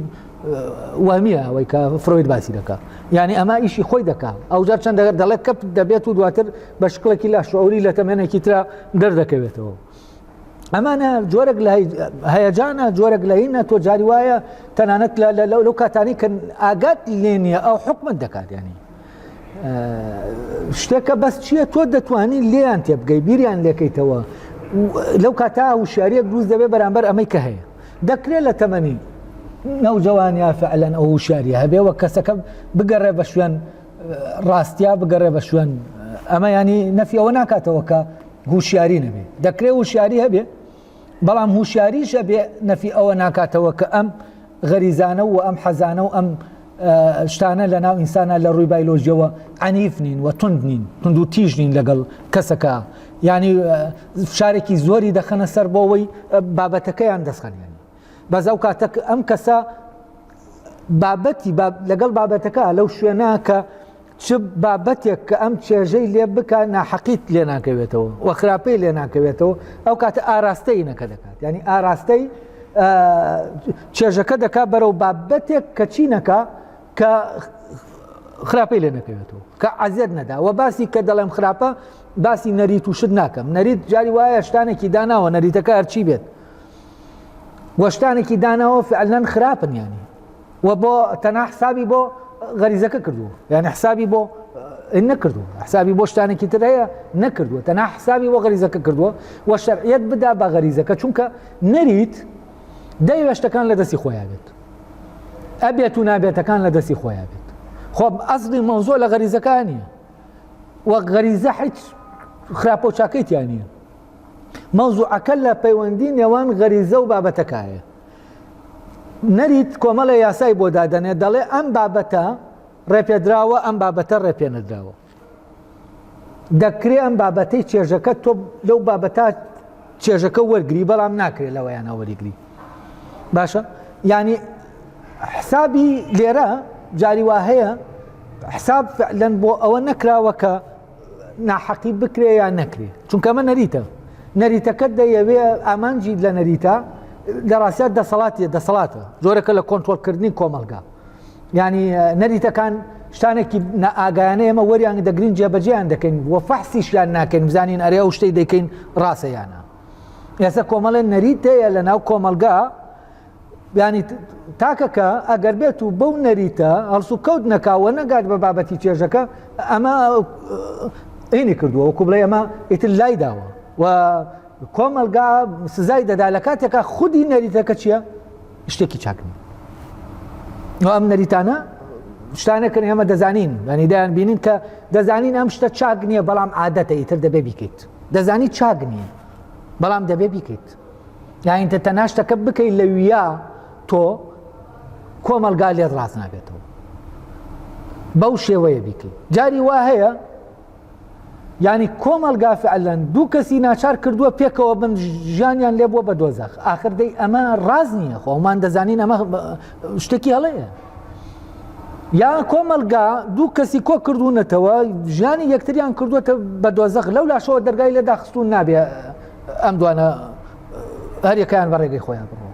وەهمیە ئەوەی کە فرۆید باسی دەکا یعنی ئەمە ئیشی خۆی دەکا ئەو جار چەند دەگەر دەڵێت کەپ دەبێت و دواتر بە شکڵێکی لاشعوری لە تەمەنێکی ترا دەردەکەوێتەوە ئەمانە جۆرێک لە هەیەجانە جۆرێک لە هینە تۆ جاری وایە تەنانەت لەو کاتانی کە ئاگات لێ نییە ئەو حکومت دەکات ینی شتێکە بەس چییە تۆ دەتوانی لێیان تێبگەی بیریان لێکەیتەوە لەو کاتا وشیاریەک دروست دەبێت بەرامبەر ئەمەی کە هەیە دەکرێت لە تەمەنی نەوجەوانیا فعلەن ئەو وشیاریە هەبێ وە کەسەکە بگەڕێ بە شوێن ڕاستیا بگەڕێ بە شوێن ئەمە ینی نەفی ئەوە ناکاتەوە کە هوشیاری نەبێ دەکرێ هوشیاری هەبێ بەڵام هوشیاریش هەبێ نەفی ئەوە ناکاتەوە کە ئەم غەریزانە و ئەم حەزانە و ئەم شتانە لە ناو ئینسانە لە ڕووی بایلۆژیەوە عنیف نین و تند نین تند و تیژ نین لەگەڵ کەسەکە ینی فشارێکی زۆری دەخەنە سەر بۆەوەی بابەتەکەیان دەستخەنیان بەس ئەو کاتە ئەم کەسە بابەتی لەگەڵ بابەتەکە لەو شوێنە کە چ بابەتێک کە ئەم چێژەی لێ بکە ناحەقیت لێ ناکەوێتەوە و خراپەی لێ ناکەوێتەوە ئەو کاتە ئاراستەی نەکە دەکات ینی ئاراستەی. چێژەکە دەکا بەرەو بابەتێک کە چی نەکا کە خراپەی لێ نەکەوێتەوە کە عەزیەت نەدا وە باسی کە دەڵێم خراپە باسی نەریت و شت ناکەم نەریت جاری وایە شتانێکی داناوە نەریتەکە هەرچی بێت وە شتانێکی داناوە فعلەن خراپن ینی و بۆ تەنها حسابی بۆ غەریزەکە کردووە یعنی حسابی بۆ نەکردووە حسابی بۆ شتانێکی تر هەیە نەکردووە تەنها حسابی بۆ غەریزەکە کردووە و شەرعیەت بدا بە غەریزەکە چونکە نەریت دەیەوێت شتەکان لە دەستی خۆیان بێت ئەبێت و نابێتەکان لە دەستی خۆیان بێت خۆ ئەسڵی مەوزوع لە غەریزەکان نییە وە غەریزە هیچ خراپە و چاکەی تیا نییە مەوزوعەکە لە پەیوەندی نێوان غەریزە و بابەتەکایە نەریت کۆمەڵە یاسای بۆ دادەنێت دەڵێ ئەم بابەتە ڕێپێدراوە ئەم بابەتە ڕێپێنەدراوە دەکرێ ئەم بابەتەی چێژەکە تۆ لەو بابەتە چێژەکە وەرگری بەڵام ناکرێت لەوەیانە وەریگری باشە یعنی حسابی لێرە جاری وا هەیە حساب فعلەن بۆ ئەوە نەکراوە کە ناحەقی بکرێ یان نەکرێ چونکە ئەمە نەریتە نەریتەکە دەیەوێ ئامانجی لە نەریتە لە ڕاستیا دەسەڵاتی دەسەڵاتە جۆرەکە لە کۆنترۆڵکردنی کۆمەڵگا ینی نەریتەکان شتانێکی نائگایانە ئێمە وەریان دەگرین جێبەجێیان دەکەین و فەحسیشیان ناکەین بزانین ئەرێ ئەو شتەی دەکەین ڕاستەیانە ئێستا کۆمەڵێ نەریت هەیە لە ناو کۆمەڵگا ینی تاکەکە ئەگەر بێت و بەو نەریتە هەڵسو کەوت نەکاوە نەگات بە بابەتی چێژەکە ئەمە ئینی کردووە وەکو بڵێ ئەمە ئیتر لای داوە و کۆمەڵگا سزای دەدا لە کاتێکا خودی نەریتەکە چییە؟ شتێکی چاک نیە و ئەم نەریتانە شتانێکن ئێمە دەزانین ینی دایان بینین کە دەزانین ئەم شتە چاک نییە بەڵام عادەتە ئیتر دەبێ بیکەیت دەزانی چاک نییە بەڵام دەبێ بیکەیت یاین تە تەنها شتەکە بکەیت لەویا تۆ کۆمەلگا لێت ڕاست نابێتەوە بەو شێوەیە بیکەیت جاری وا هەیە یانی کۆمەڵگا فعلەن دوو کەسی ناچار کردووە پێکەوە بن ژیانیان لێ بووە بە دۆزەخ ئاخر دەی ئەمە ڕاز نییە خۆمان دەزانین ئەمە شتێکی هەڵەیە یا کۆمەلگا دوو کەسی کۆ کردوونەتەوە ژیانی یەکتریان کردووەتە بە دۆزەخ لەو لاشەوە دەرگای لێ داخستون نابێ ئەم دوانە هەریەکەیان بە ڕێگەی خۆیان بڕۆ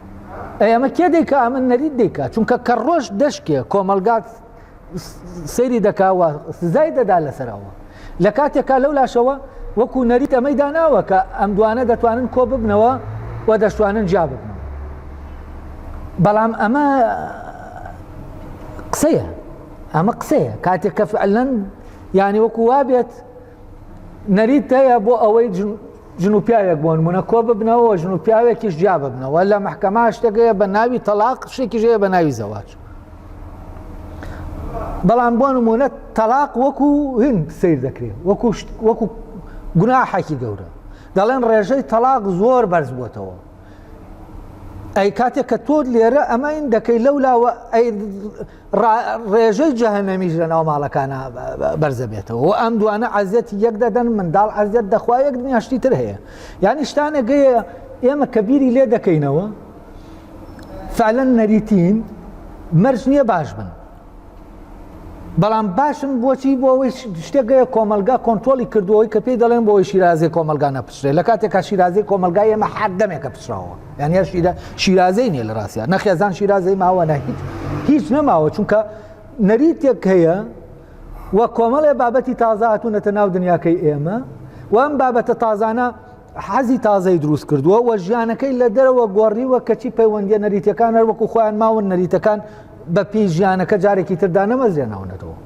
ئەی ئەمە کێ دەیکا ئەمە نەریت دەیکا چونکە کە ڕۆژ دەشکێ کۆمەلگات سەیری دەکا و سزای دەدا لەسەر ئەوە لە کاتێکا لەو لاشەوە وەکو نەریت ئەمەی داناوە کە ئەم دوانە دەتوانن کۆ ببنەوە و دەشتوانن جیا ببنەوە بەڵام ئەمە قسەیە ئەمە قسەیە کاتێک کە فعلەن یعنی وەکو وابێت نەریت هەیە بۆ ئەوەی ژن و پیاوێک بۆ نمونە کۆ ببنەوە ژن و پیاوێکیش جیا ببنەوە لە مەحکەمە شتێک هەیە بە ناوی تەلاق شتێکیش هەیە بە ناوی زەواج بەڵام بۆ نمونە تەلاق وەکو هین سیر دەکرێت وەکو وەکو گوناحێکی گەورە دەڵێن ڕێژەی تەلاق زۆر بەرز بووتەوە ئەی کاتێک کە تۆ لێرە ئەمەین دەکەی لەو لاوە ئەی ڕێژەی جەهەنەمیش لە ناو ماڵەکانە بەرزەبێتەوە و ئەم دوانە عەزیەتی یەک دەدەن منداڵ عەزیەت دەخوا یەک دنیا شتی تر هەیە یعنی شتانێک هەیە ئێمە کە بیری لێ دەکەینەوە فعلا نەریتین مەرج نییە باش بن بەڵام باشن بۆچی بۆ ئەوەی شتێک هەیە کۆمەلگا کۆنترۆڵی کردوەوەی کە پێی دەڵێن بۆ ئەوەی شیرازەی کۆمەلگا نەپچرێت لە کاتێکا شیرازەی کۆمەلگای ئێمە هەر دەمێکە پچراوە یان هەر شیرە شیرازەی نییە لە ڕاستیا نە خێزان شیرازەی ماوە نە هیچ هیچ نەماوە چونکە نەریتێک هەیە و کۆمەڵێ بابەتی تازە هاتوونەتە ناو دنیاکەی ئێمە و ئەم بابەتە تازانە حەزی تازەی دروست کردووە و ژیانەکەی لە دەرەوە گۆڕیوە کەچی پەیوەندیە نەریتەکان هەر وەکو خۆیان ماون نەریتەکان بە پێی ژیانەکە جارێکی تردا نەمەزرێناونەتەوە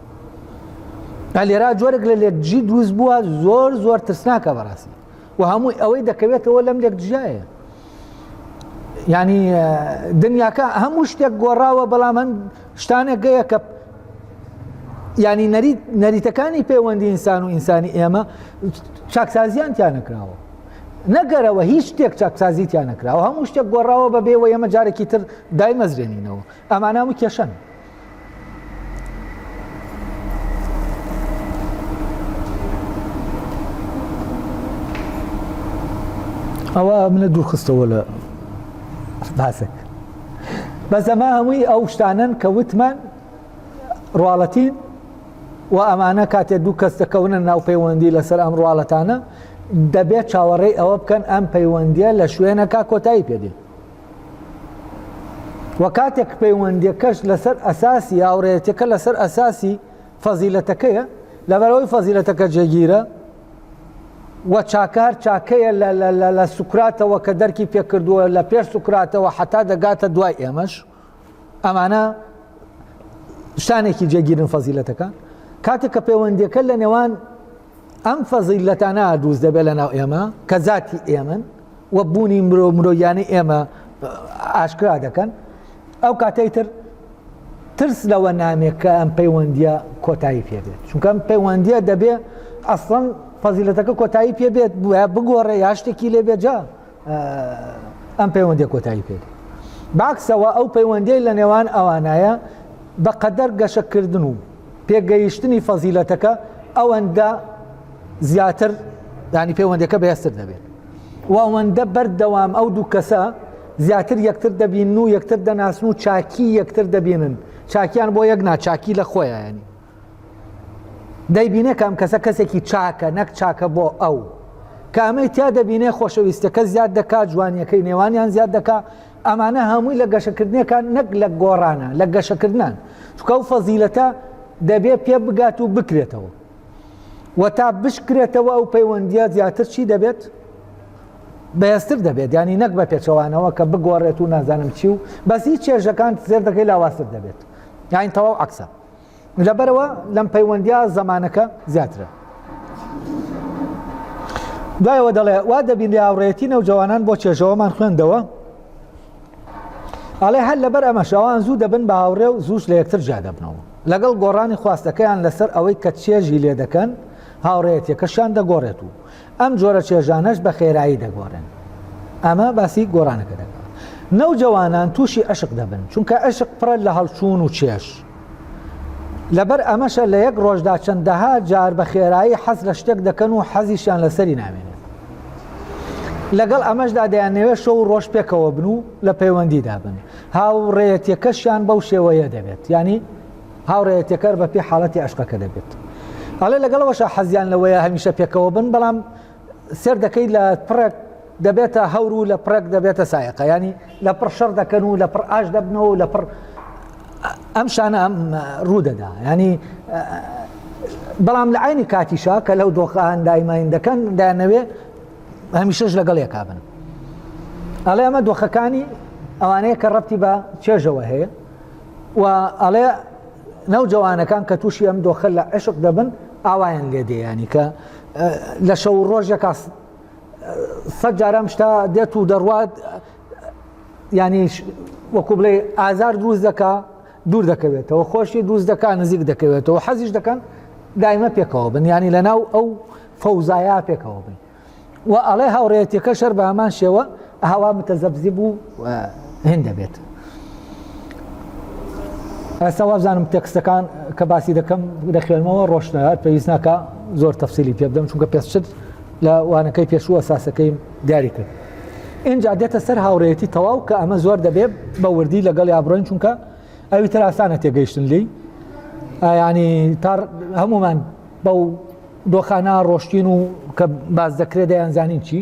لێرا جۆرێک لە لێکدژی دروست بووە زۆر زۆر ترسناکە بەڕاستی و هەمووی ئەوەی دەکەوێتەوە لەم لێکدژایە ینی دنیاکە هەموو شتێک گۆڕاوە بەڵام هەن شتانێک گەیە کە ینی نەریت نەریتەکانی پەیوەندی ئینسان و ئینسانی ئێمە چاکسازیان تیا نەکراوە نەگەرەوە هیچ شتێک چاکسازی تیا نەکراوە هەموو شتێک گۆڕاوە بە بێوە ئێمە جارێکی تر دایمەزرێنینەوە ئەمانە هەموو کێشەن. ئەوە منە دوورخستەوە لە باسێک بەس ئەمە هەمووی ئەو شتانەن کە وتمان ڕواڵەتین و ئەمانە کاتێ دوو کەس دەکەونە ناو پەیوەندی لەسەر ئەم ڕواڵەتانە دەبێت چاوەڕێی ئەوە بکەن ئەم پەیوەندیە لە شوێنەکە کۆتایی پێدێ. و کاتێک پەیوەندیەکەش لەسەر ئەساسی هاوڕێیەتیەکە لەسەر ئەساسی فەزیلەتەکەیە لەبەرەوەی فەزیلەتەکە جێگیرە و چاکە هەر چاکەیە لە سوکراتەوە کە دەرکی پێکردووە لە پێش سوکراتەوە حتا دەگاتە دوای ئێمەش ئەمانە شتانێکی جێگیرن فەزیلەتەکان کاتێک کە پەیوەندیەکە لە نێوان ئەم فەزیلەتانە دروست دەبێت لە ناو ئێمە کە زاتی ئێمەن و بوونی مرۆ مرۆیانی ئێمە ئاشکرا دەکەن ئەو کاتەی تر ترس لەوە نامێت کە ئەم پەیوەندیە کۆتایی پێبێت چونکە ئەم پەیوەندیە دەبێ ئەسڵەن فەزیلەتەکە کۆتایی پێبێت بگۆڕێ یا شتێکی لێ بێت جا ئەم پەیوەندیە کۆتایی پێ باکسەوە ئەو پەیوەندیەی لە نێوان ئەوانایە بەقەدەر گەشەکردن و پێگەیشتنی فەزیلەتەکە ئەوەندە زیاتر ینی پەیوەندەکە بەهێزتر دەبێت و ئەوەندە بەردەوام ئەو دوو کەسە زیاتر یەکتر دەبین و یەکتر دەناسن و چاکی یەکتر دەبینن چاکیان بۆ یەک ناچاکی لە خۆیانی دەیبینێ کە ئەم کەسە کەسێکی چاکە نەک چاکە بۆ ئەو کە ئەمەی تیا دەبینێ خۆشەویستەکە زیاد دەکات جوانیەکەی نێوانیان زیاد دەکا ئەمانە هەمووی لە گەشەکردنەکان نەک لە گۆڕانە لە گەشەکردنان چکە و فەزیلەتە دەبێ پێ بگات و بکرێتەوە و تا بشکرێتەوە ئەو پەیوەندیە زیاتر چی دەبێت بەهێزتر دەبێت ینی نەک بە پێچەوانەوە کە بگۆڕێت و نازانم چی و بەسی چێژەکان زێردەکەی لاوازتر دەبێت یاین تەواو عکسە لەبەرئەوە لەم پەیوەندیا زەمانەکە زیاترە. دوایەوە دەڵێ وا دەبینرێ هاوڕێیەتی نەوجەوانان بۆ چێژەوەمان خوێندەوە ئەڵێ هەر لەبەر ئەمەش ئەوان زوو دەبن بە هاوڕێ و زووش لە یەکتر جیا دەبنەوە لەگەڵ گۆڕانی خواستەکەیان لەسەر ئەوەی کە چێژی لێ دەکەن هاوڕێیەتیەکەشیان دەگۆڕێت و ئەم جۆرە چێژانەش بە خێرایی دەگۆڕێن. ئەمە باسی گۆڕانەکە دەکات. نەوجەوانان تووشی عەشق دەبن، چونکە عەشق پڕە لە هەڵچوون و چێژ. لەبەر ئەمەشە لە یەک ڕۆژدا چەندەها جار بە خێرایی حەز لە شتێک دەکەن و حەزیشیان لەسەری نامێنێت. لەگەڵ ئەمەشدا دەیانەوێت شەو و ڕۆژ پێکەوە بن و لە پەیوەندیدا بن. هاوڕێیەتیەکەشیان بەو شێوەیە دەبێت. یانی هاوڕێیەتیەکە بە پێی حاڵەتی عەشقەکە دەبێت. ئەڵێ لەگەڵەوەشا حەزیان لەوەیە هەمیشە پێکەوە بن بەڵام سێر دەکەی لە پڕێک دەبێتە هەور و لە پڕێک دەبێتە سایەقە ینی لە پڕ شەڕ دەکەن و لە پڕ ئاش دەبنەوە و لە پڕ ئەم شانە ئەم ڕوو دەدا ینی بەڵام لە عینی کاتیشا کە لەو دۆخان دایماین دەکەن دایانەوێ هەمیشەش لەگەڵ یەکا بن ئەڵێ ئەمە دۆخەکانی ئەوانەیە کە ڕەتی بە چێژەوە هەیە و ئەڵێ نەوجەوانەکان کە تووشی ئەم دۆخە لە عشق دەبن ئاوایان لێ دێ ینی کە لە شەو ڕۆژێکا سە جارام شتا دێت و دەڕوات ینی وەکو بڵێ ئازار دروست دەکا دوور دەکەوێتەوە خۆشی دروست دەکا نزیک دەکەوێتەوە حەزیش دەکەن دایمە پێکەوە بن ینی لە ناو ئەو فەوزایە پێکەوە بن و ئەڵێ هاوڕێیەتیەکەش هەر بە هەمان شێوە هەوا متەزەبزی بوو هند دەبێت. ئێستا وابزانم تێکستەکان کە باسی دەکەم دەخوێنمەوە ڕۆشنە هەر پێویست ناکە زۆر تەفسیلی پێ بدەم چونکە پێشتر لە وانەکەی پێشوو ئەساسەکەیم دیاری کرد اینجا دێتە سەر هاوڕێیەتی تەواو کە ئەمە زۆر دەبێت بە وردی لەگەڵ یا بڕۆین چونکە ئەوی تر ئاسانە تێگەیشتن لێی ینی تا هەمومان بەو دۆخانە ڕۆشتین و کە باس دەکرێت دەیانزانین چی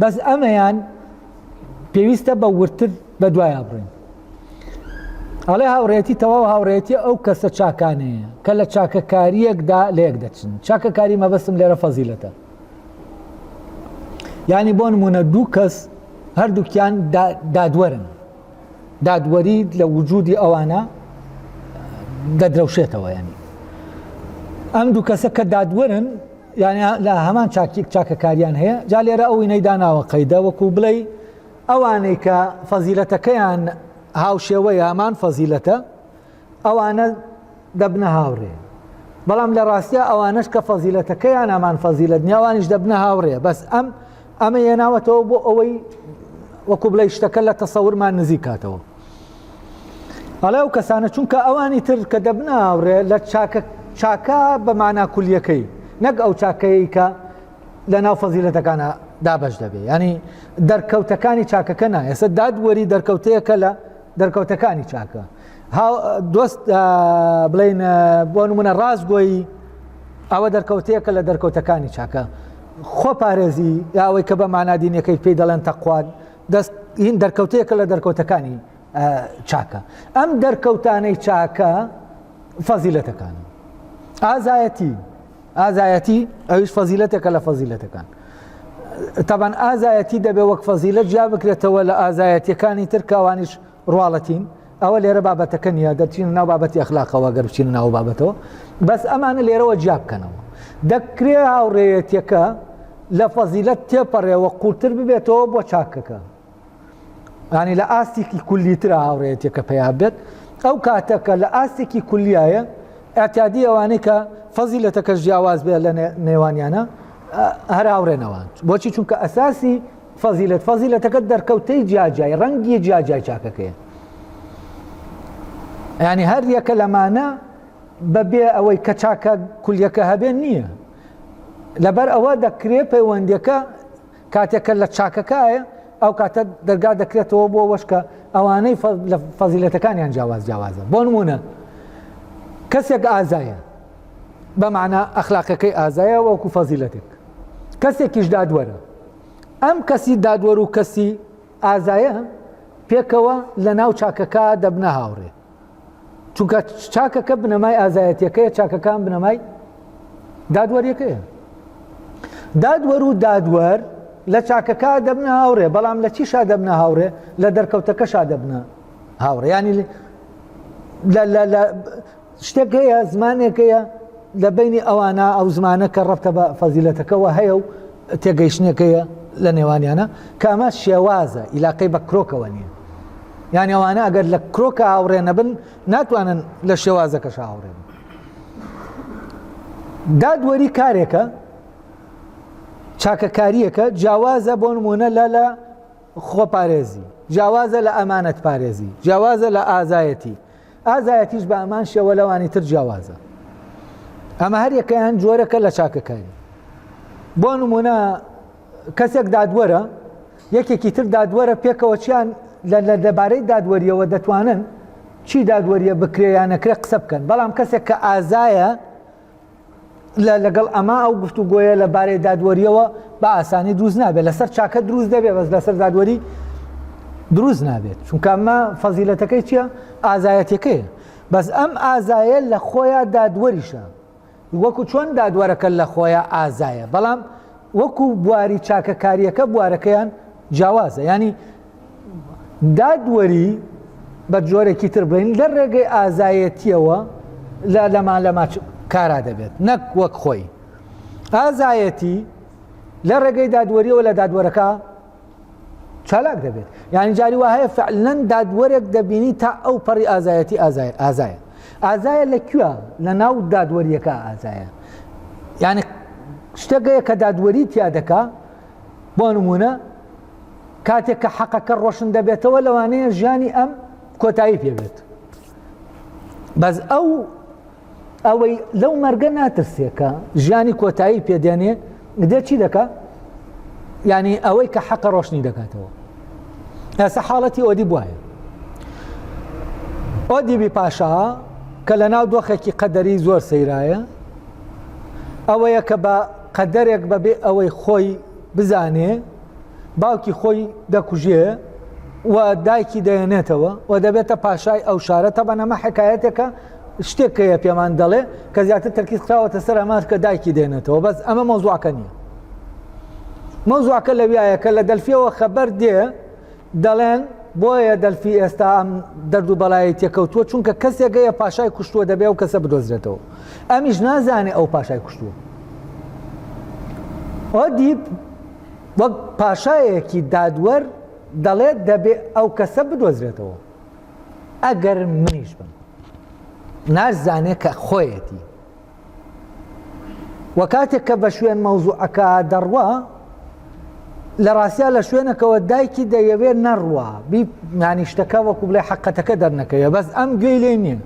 بەس ئەمەیان پێویستە بە وردتر بە دوایە بڕین ئەڵێ هاوڕێتی تەواو هاوڕێتی ئەو کەسە چاکانەیە کە لە چاکەکاریەکدا لەیەک دەچن چاکەکاری مەبەستم لێرە فەزیلەتە یعنی بۆ نمونە دوو کەس هەردووکیان دادوەرن دادوەری لە وجودی ئەوانە دەدرەوشێتەوە ینی ئەم دوو کەسە کە دادوەرن یعنی لە هەمان چاکیک چاکەکاریان هەیە جا لێرە ئەو وینەی داناوە قەیدە وەکو بڵێ ئەوانەی کە فەزیلەتەکەیان هاوشێوەی هەمان فەزیلەتە ئەوانە دەبنە هاوڕێ بەڵام لە ڕاستیا ئەوانەش کە فەزیلەتەکەیان هەمان فەزیلەت نیە ئەوانیش دەبنە هاوڕێ بەس ئەم ئەمە هێناوەتەوە بۆ ئەوەی وەکو بڵێ شتەکە لە تەسەورمان نزیک کاتەوە ئەڵێ ئەو کەسانە چونکە ئەوانی تر کە دەبنە هاوڕێ لە چاکە چاکە بە مانا کولیەکەی نەک ئەو چاکەیە کە لە ناو فەزیلەتەکانە دابەش دەبێ ینی دەرکەوتەکانی چاکەکە نا ئێستا دادوەری دەرکەوتەیەکە لە دەرکەوتەکانی چاکە دۆست بڵین بۆ نمونە ڕاستگۆیی ئەوە دەرکەوتەیەکە لە دەرکەوتەکانی چاکە خۆ پارێزی یا ئەوەی کە بە مانا دینەکەی پێی دەڵێن تەقوان دەست هین دەرکەوتەیەکە لە دەرکەوتەکانی. چاکە. ئەم دەرکەوتانەی چاکە فەزیلەتەکانن. ئازایەتی، ئازایەتی ئەویش فەزیلەتێکە لە فەزیلەتەکان. تەبەن ئازایەتی دەبێ وەک فەزیلەت جیا بکرێتەوە لە ئازایەتیەکانی تر کە ئەوانیش ڕواڵەتین. ئەوە لێرە بابەتەکە نییە، دەچینە ناو بابەتی ئەخلاقەوە گەر بچینە ناو بابەتەوە، بەس ئەمانە لێرەوە جیا بکەنەوە. دەکرێ هاوڕێیەتیەکە لە فەزیلەت تێپەڕێەوە قوڵتر ببێتەوە بۆ چاکەکە. ینی لە ئاستێکی کولیترە هاوڕێیەتیەکە پەیا بێت ئەو کاتە کە لە ئاستێکی کولیایە ئەتیادی ئەوانەی کە فەزیلەتەکەش جیاواز بێت لە نێوانیانە هەر هاوڕێنەوان بۆچی چونکە ئەساسی فەزیلەت فەزیلەتەکە دەرکەوتەی جیاجیای ڕەنگی جیاجیای چاکەکەیە ینی هەر یەکە لەمانە بەبێ ئەوەی کە چاکە کولیەکە هەبێن نییە لەبەر ئەوە دەکرێت پەیوەندەکە کاتێک کە لە چاکەکایە ئەو کاتە دەرگا دەکرێتەوە بۆ ئەوەش کە ئەوانەی لە فەزیلەتەکانیان جیاواز جیاوازە بۆ نمونە کەسێک ئازایە بە معنە ئەخلاقەکەی ئازایە وەکو فەزیلەتێک کەسێکیش دادوەرە ئەم کەسی دادوەر و کەسی ئازایە پێکەوە لە ناو چاکەکە دەبنە هاوڕێ چونکە چاکەکە بنەمای ئازایەتیەکەیە چاکەکان بنەمای دادوەریەکەیە دادوەر و دادوەر لە چاکەکە دەبنە هاوڕێ بەڵام لە چیشا دەبنە هاوڕێ لە دەرکەوتەکەشا دەبنە هاوڕێ ینی لە شتێک هەیە زمانێک هەیە لە بینی ئەوانە ئەو زمانە کە ڕەفتە بە فەزیلەتەکەەوە هەیە و تێگەیشتنێک هەیە لە نێوانیانە کە ئەمە شێوازە ئیلاقەی بە کرۆکەوە نییە یان ئەوانە ئەگەر لە کرۆکە هاوڕێ نەبن ناتوانن لە شێوازەکەش هاوڕێ بن دادوەری کارێکە چاکەکاریەکە جیاوازە بۆ نمونە لە لە خۆپارێزی جیاوازە لە ئەمانەت پارێزی جیاوازە لە ئازایەتی ئازایەتیش بە ئەمان شێوە لەوانی تر جیاوازە ئەمە هەر یەکەیان جۆرەکە لە چاکەکاری بۆ نمونە کەسێک دادوەرە یەکێکی تر دادوەرە پێکەوە چیان لە لەبارەی دادوەریەوە دەتوانن چی دادوەریە بکرێ یان نەکرێ قسە بکەن بەڵام کەسێک کە ئازایە لە لەگەڵ ئەما ئەو گفتوگۆیە لە بارەی دادوەریەوە بە ئاسانی دروست نابێت لەسەر چاکە دروست دەبێت بەس لەسەر دادوەری دروست نابێت چونکە ئەمە فەزیلەتەکەی چییە ئازایەتەکەیە بەس ئەم ئازایە لە خۆیان دادوەریشە وەکو چۆن دادوەرەکە لە خۆیان ئازایە بەڵام وەکو بواری چاکەکاریەکە بوارەکەیان جیاوازە ینی دادوەری بە جۆرێکی تر بڵێین لە ڕێگەی ئازایەتیەوە لە لەما لەما کارا دەبێت نەک وەک خۆی ئازایەتی لە ڕێگەی دادوەریەوە لە دادوەرەکە چالاک دەبێت یعنی جاری وا هەیە فعلەن دادوەرێک دەبینی تا ئەو پەڕی ئازایەتی ئازای ئازایە ئازایە لە کوێ لە ناو دادوەریەکە ئازایە یعنی شتێکەیە کە دادوەری تیا دەکا بۆ نمونە کاتێک کە حەقەکە ڕۆشن دەبێتەوە لەوانەیە ژیانی ئەم کۆتایی پێبێت بەس ئەو ئەوەی لەو مەرگە ناترسێکە ژیانی کۆتایی پێدێنێ دێ چی دەکا ینی ئەوەی کە حەقە ڕۆشنی دەکاتەوە ئێستا حاڵەتی ئۆدی بواە ئۆدیبی پاشا کە لە ناو دۆخێکی قەدەری زۆر سەیرایە ئەوەیە کە بە قەدەرێک بەبێ ئەوەی خۆی بزانێ باوکی خۆی دەکوژێ و دایکی دەێنێتەوە و دەبێتە پاشای ئەو شارە تەبەن ئەمە حکایەتێکە شتێک هەیە پێمان دەڵێ کە زیاتر تەرکیز خراوەتە سەر ئەمە کە دایکی دێنێتەوە بەس ئەمە مەوزوعەکە نییە مەوزوعەکە لەویایە کە لە دەلفیەوە خەبەر دێ دەڵێن بۆیە دەلفی ئێستا ئەم دەرد و بەڵایی تێکەوتووە چونکە کەسێک هەیە پاشای کوشتووە دەبێ ئەو کەسە بدۆزرێتەوە ئەمیش نازانێ ئەو پاشای کوشتووە ئۆدیپ وەک پاشایەکی دادوەر دەڵێت دەبێ ئەو کەسە بدۆزرێتەوە ئەگەر منیش بم نازانێ کە خۆیەتی وە کاتێک کە بە شوێن مەوزوعەکە دەڕوا لە ڕاستیا لە شوێنەکەەوە دایکی دەیەوێت نەڕوا بی نانیشتەکە وەکو بڵێ حقەتەکە دەرنەکەوێ بەس ئەم گوێی لێ نییە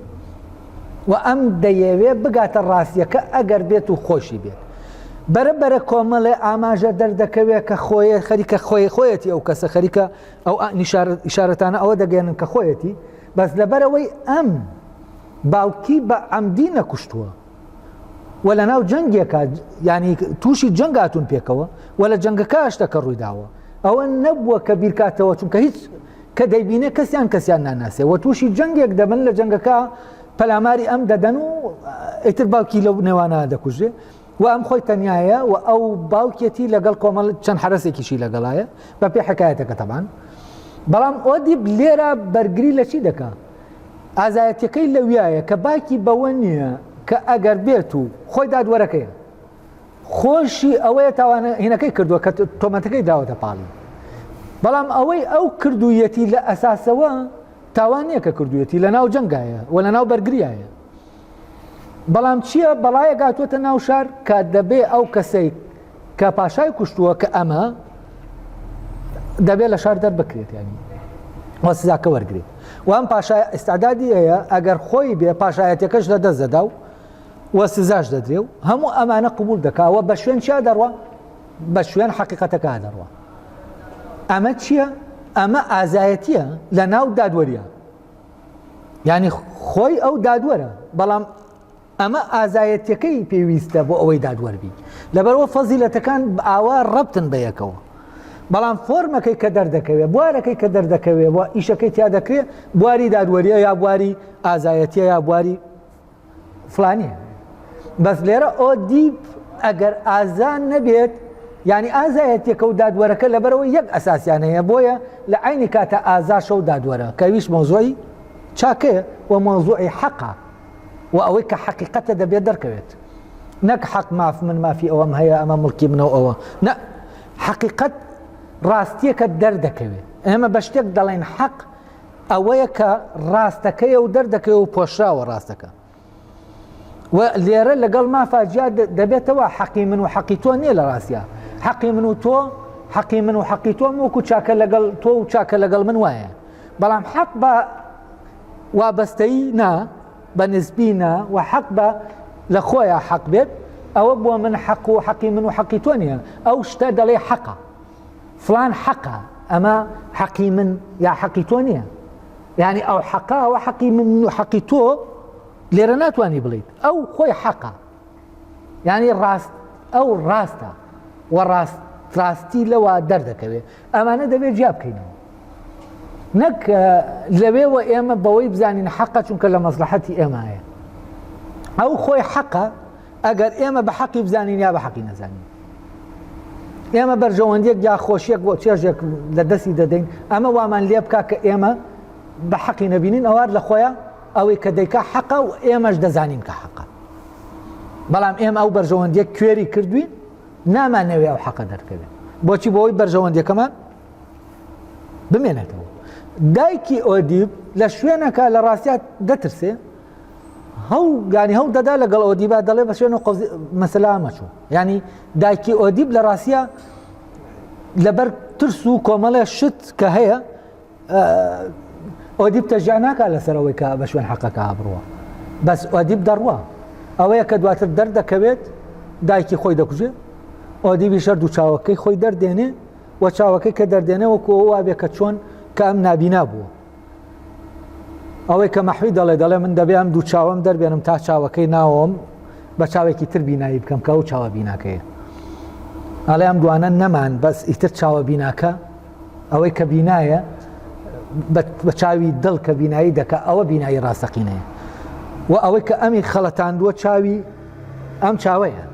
و ئەم دەیەوێ بگاتە ڕاستیەکە ئەگەر بێت و خۆشی بێت بەرە بەرە کۆمەڵێ ئاماژە دەردەکەوێت کە خۆیە خەریکە خۆی خۆیەتی ئەو کەسە خەریکە ئەو ئیشارەتانە ئەوە دەگەێنن کە خۆیەتی بەس لەبەرەوەی ئەم باوکی بە عەمدی نەکوشتووە و لە ناو جەنگێکا یانی تووشی جەنگ هاتوون پێکەوە و لە جەنگەکە شتەکە ڕوویداوە ئەوە نەبووە کە بیرکاتەوە چونکە هیچ کە دەیبینێ کەسیان کەسیان ناناسێ و تووشی جەنگێک دەبن لە جەنگەکە پەلاماری ئەم دەدەن و ئیتر باوکی لەو نێوانە دەکوژێ و ئەم خۆی تەنایە و ئەو باوکێتی لەگەڵ کۆمەڵ چەند حرەسێکیشی لەگەڵایە بە پێ حکایەتەکە تەبان بەڵام ئۆدیب لێرە بەرگری لە چی دەکا ئازایەتەکەی لەویایە کە باکی بەوە نییە کە ئەگەر بێت و خۆی دادوەرەکەیە خۆشی ئەوەیە تاوانە هینەکەی کردووە کە تۆمەتەکەی داوەتە پاڵی بەڵام ئەوەی ئەو کردوویەتی لە ئەساسەوە تاوان نییە کە کردوویەتی لە ناو جەنگایە و لە ناو بەرگریایە بەڵام چییە بەڵایە گاتوەتە ناو شار کە دەبێ ئەو کەسەی کە پاشای کوشتووە کە ئەمە دەبێت لە شار دەربکرێت ینی وە سزاکە وەرگێت و ئەم پاشای ئستعدادی هەیە ئەگەر خۆی بێ پاشایەتەکەش لە دەست دەدا و و سزاش دەدرێ و هەموو ئەمانە قبول دەکا و بە شوێن چیا دەڕوا بە شوێن حەقیقەتەکە دەڕوا ئەمە چییە؟ ئەمە ئازایەتیە لە ناو دادوەریە یعنی خۆی ئەو دادوەرە بەڵام ئەمە ئازایەتەکەی پێویستە بۆ ئەوەی دادوەر بی لەبەرەوە فەزیلەتەکان ئاوا ڕەبتن بە یەکەوە بەڵام فۆرمەکەی کە دەردەکەوێت بوارەکەی کە دەردەکەوێت و ئیشەکەی تیا دەکرێت بواری دادوەریە یا بواری ئازایەتیە یا بواری فلانیە بەس لێرە ئۆدیپ ئەگەر ئازان نەبێت یعنی ئازایەتێکە و دادوەرەکە لەبەرەوە یەک ئەساسیان هەیە بۆیە لە عینی کاتە ئازاشە و دادوەرە کەویش مۆزۆی چاکەیە و مۆزوعی حەقە و ئەوەی کە حەقیقەتە دەبێت دەرکەوێت نەک حەق ماف من مافی ئەوەم هەیە ئەمە مڵکی منەوە ئەوە نە حەقیقەت ڕاستیەکە دەردەکەوێت ئێمە بە شتێک دەڵێن حەق ئەوەیە کە ڕاستەکەیە و دەردەکەوێ و پۆشراوە ڕاستەکە و لێرە لەگەڵ مافا جیا دەبێتەوە حەقی من و حەقی تۆ نییە لە ڕاستە حەقی من و تۆ حەقی من و حەقی تۆم وەکو چاکە لەگەڵ تۆ و چاکە لەگەڵ من وایە بەڵام حەق بە وابەستەیی نا بە نسبی نا و حەق بە لە خۆیان حەق بێت ئەوە بۆ من حەق و حەقی من و حەقی تۆ نییە ئەو شتە دەڵێ حەقە فڵان حەقە ئەمە حەقی من یا حەقی تۆ نییە یعنی ئەو حەقە ئەوە حەقی من و حەقی تۆ لێرە ناتوانانی بڵیت ئەو خۆی حەقە یعنی ڕاست ئەو ڕاستە و ڕاست ڕاستی لەوە دەردەکەوێت ئەمانە دەبێت جیا بکەینەوە نەک لەوێوە ئێمە بەوەی بزانین حەقە چونکە لە مەسلحەتی ئێمایە ئەو خۆی حەقە ئەگەر ئێمە بە حەقی بزانین یا بە حەقی نەزانین ئێمە بەرژەوەندیەک یا خۆشیەک بۆ چێژێک لە دەستی دەدەین ئەمە وامان لێ بکە کە ئێمە بە حەقی نەبینین ئەوار لە خۆیان ئەوەی کە دەیکا حەقە و ئێمەش دەزانین کە حەقە بەڵام ئێمە ئەو بەرژەوەندیە کوێری کردوین نامانەوێ ئەو حەقە دەرکەوێت بۆچی بۆی بەرژەوەندیەکەمان بمێنێتەوە دایکی ئۆدیب لە شوێنەکە لە ڕاستیا دەترسێ هەو یانی هەو دەدا لەگەڵ ئۆدیبا دەڵێ بە شوێن و قەوزی مەسەلا مەچوو یانی دایکی ئۆدیب لە ڕاستیا لەبەر ترس و کۆمەڵێ شت کە هەیە ئۆدیب تەژیا ناکات لەسەر ئەوەی کە بە شوێن حەقەکە بڕوە بەس ئۆدیب دەڕوا ئەوەیە کە دواتر دەردەکەوێت دایکی خۆی دەکوژێ ئۆدیبی شەر دوو چاوەکەی خۆی دەردێنێ و چاوەکەی کە دەردێنێ وەکو ئەوە وابێ کە چۆن کە ئەم نابینا بووە ئەوەی کە مەحوی دەڵێ دەڵێ من دەبێ ئەم دوو چاوەم دەربێنم تا چاوەکەی ناوەم بە چاوێکی تر بینایی بکەم کە ئەو چاوە بیناکەیە ئەڵێ ئەم دوانە نەمان بەس ئیتر چاوە بیناکە ئەوەی کە بینایە بە چاوی دڵ کە بینایی دەکە ئەوە بینایی ڕاستەقینەیە و ئەوەی کە ئەمی خەڵەتاندووە چاوی ئەم چاوەیە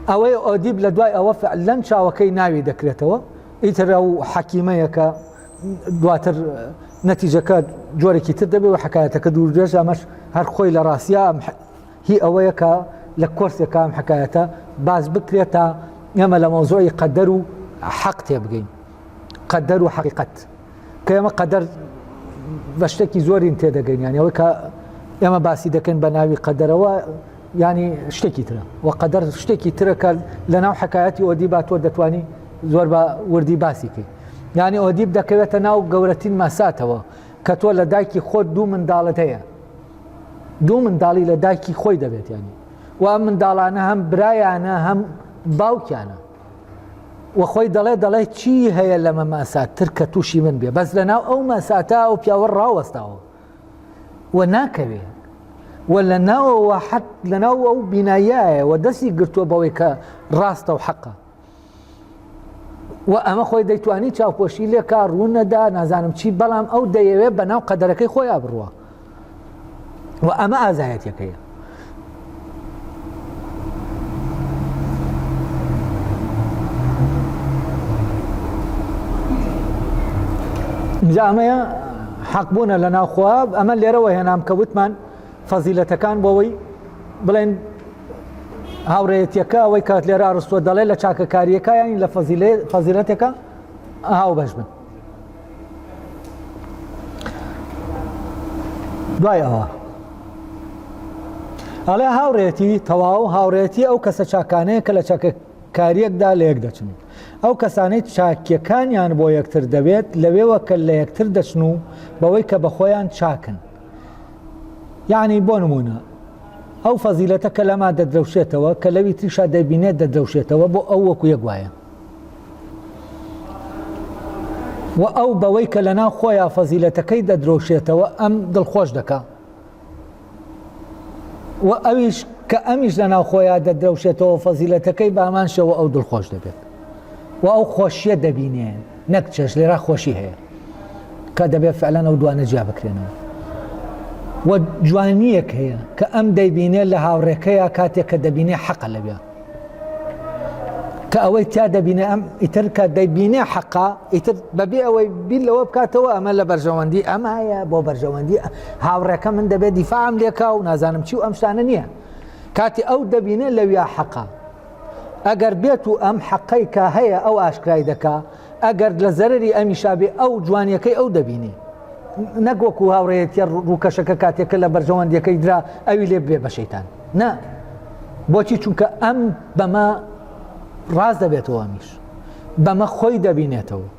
ئەوەی ئۆدیب لە دوای ئەوە فعلەن چاوەکەی ناوی دەکرێتەوە ئیتر ئەو حەکیمەیە کە دواتر نەتیجەکە جۆرێکی تر دەبێت و حکایەتەکە دوور درێژ ئەمەش هەر خۆی لە ڕاستیا ئەم هی ئەوەیە کە لە کۆرسێکا ئەم حکایەتە باس بکرێت تا ئێمە لە مەوزوعی قەدەر و حەق تێبگەین قەدەر و حەقیقەت کە ئێمە قەدەر بە شتێکی زۆرین تێدەگەین یانی ئەوەی کە ئێمە باسی دەکەین بە ناوی قەدەرەوە ینی شتێکی ترە و قەدەر شتێکی ترە کە لە ناو حکایەتی ئۆدیبا تۆ دەتوانی زۆر بە وردی باسی کەی یعنی ئۆدیب دەکەوێتە ناو گەورەترین ماساتەوە کە تۆ لە دایکی خۆت دوو منداڵت هەیە دوو منداڵی لە دایکی خۆی دەبێت ینی و ئەم منداڵانە هەم برایانە هەم باوکیانە و خۆی دەڵێ دەڵێ چی هەیە لەمە ماساتتر کە تووشی من بێ بەس لەناو ئەو ماساتە ئەو پیاوە ڕاوەستاوە و ناکەوێ و لە ناوەوە حەق لە ناو ئەو بینایایە و دەستی گرتووە بەوەی کە ڕاستە و حەقە. و ئەمە خۆی دەیتوانی چاوپۆشی لێکا ڕوون نەدا نازانم چی بەڵام ئەو دەیەوێت بەناو قەدەرەکەی خۆیان بڕوە و ئەمە ئازایەتەکەیە. جا ئەمەیە حەق بوونە لە ناوخوا ئەمە لێرەوە هێنام کە وتمان فەزیلەتەکان بۆەوەی بڵێن هاوڕێیەتیەکە ئەوەی کات لێرە ئەڕستووە دەڵێ لە چاکەکاریەکە یانی لە فەزیلەتێکە هاوبەش بن دوای ئەوە ئەڵێ هاوڕێتی تەواو هاوڕێتی ئەو کەسە چاکانەیە کە لە چاکەکاریەکدا لە یەک دەچن ئەو کەسانەی چاکیەکانیان بۆ یەکتر دەبێت لەوێوە کە لە یەکتر دەچن و بەوەی کە بە خۆیان چاکن یعنی بۆ نمونە ئەو فەزیلەتە کە لەما دەدرەوشێتەوە کە لەوی تریشا دەبینێت دەدرەوشێتەوە بۆ ئەو وەکو یەک وایە و ئەو بەوەی کە لەناو خۆیان فەزیلەتەکەی دەدرۆشێتەوە ئەم دڵخۆش دەکا و ئەویش کە ئەمیش لەناو خۆیان دەدرەوشێتەوە فەزیلەتەکەی بامان شێوە ئەو دڵخۆش دەبێت و ئەو خۆشیە دەبینێ نەک چێژ لێرا خۆشی هەیە کە دەبێت فعلەن ئەو دوانە جیا بکرێنەوە و جوانیەک هەیە کە ئەم دەیبینێت لە هاوڕێکەیە کاتێک کە دەبینێ حەقە لەوێ کە ئەوەی تیا دەبینێ ئەم ئیتر کە دەیبینێ حەقا ئیتر بەبێ ئەوەی بیر لەوە بکاتەوە ئەمە لە بەرژەوەندی ئەم هەیە بۆ بەرژەوەندی هاوڕێکە من دەبێت دیفاعم لێکا و نازانم چی و ئەم شتانە نییە کاتی ئەو دەبینێ لەویا حەقا ئەگەر بێت و ئەم حەقەی کە هەیە ئەو ئاشکرای دەکا ئەگەر لە زەرەری ئەمیشا بێ ئەو جوانیەکەی ئەو دەبینێ نەک وەکو هاوڕێیەتیە ڕووکەشەکە کاتێکە لە بەرژەوەندیەکەی درا ئەوی لێ بێ بە شەیتان نا بۆچی چونکە ئەم بەمە ڕاست دەبێتەوە ئەمیش بەمە خۆی دەبینێتەوە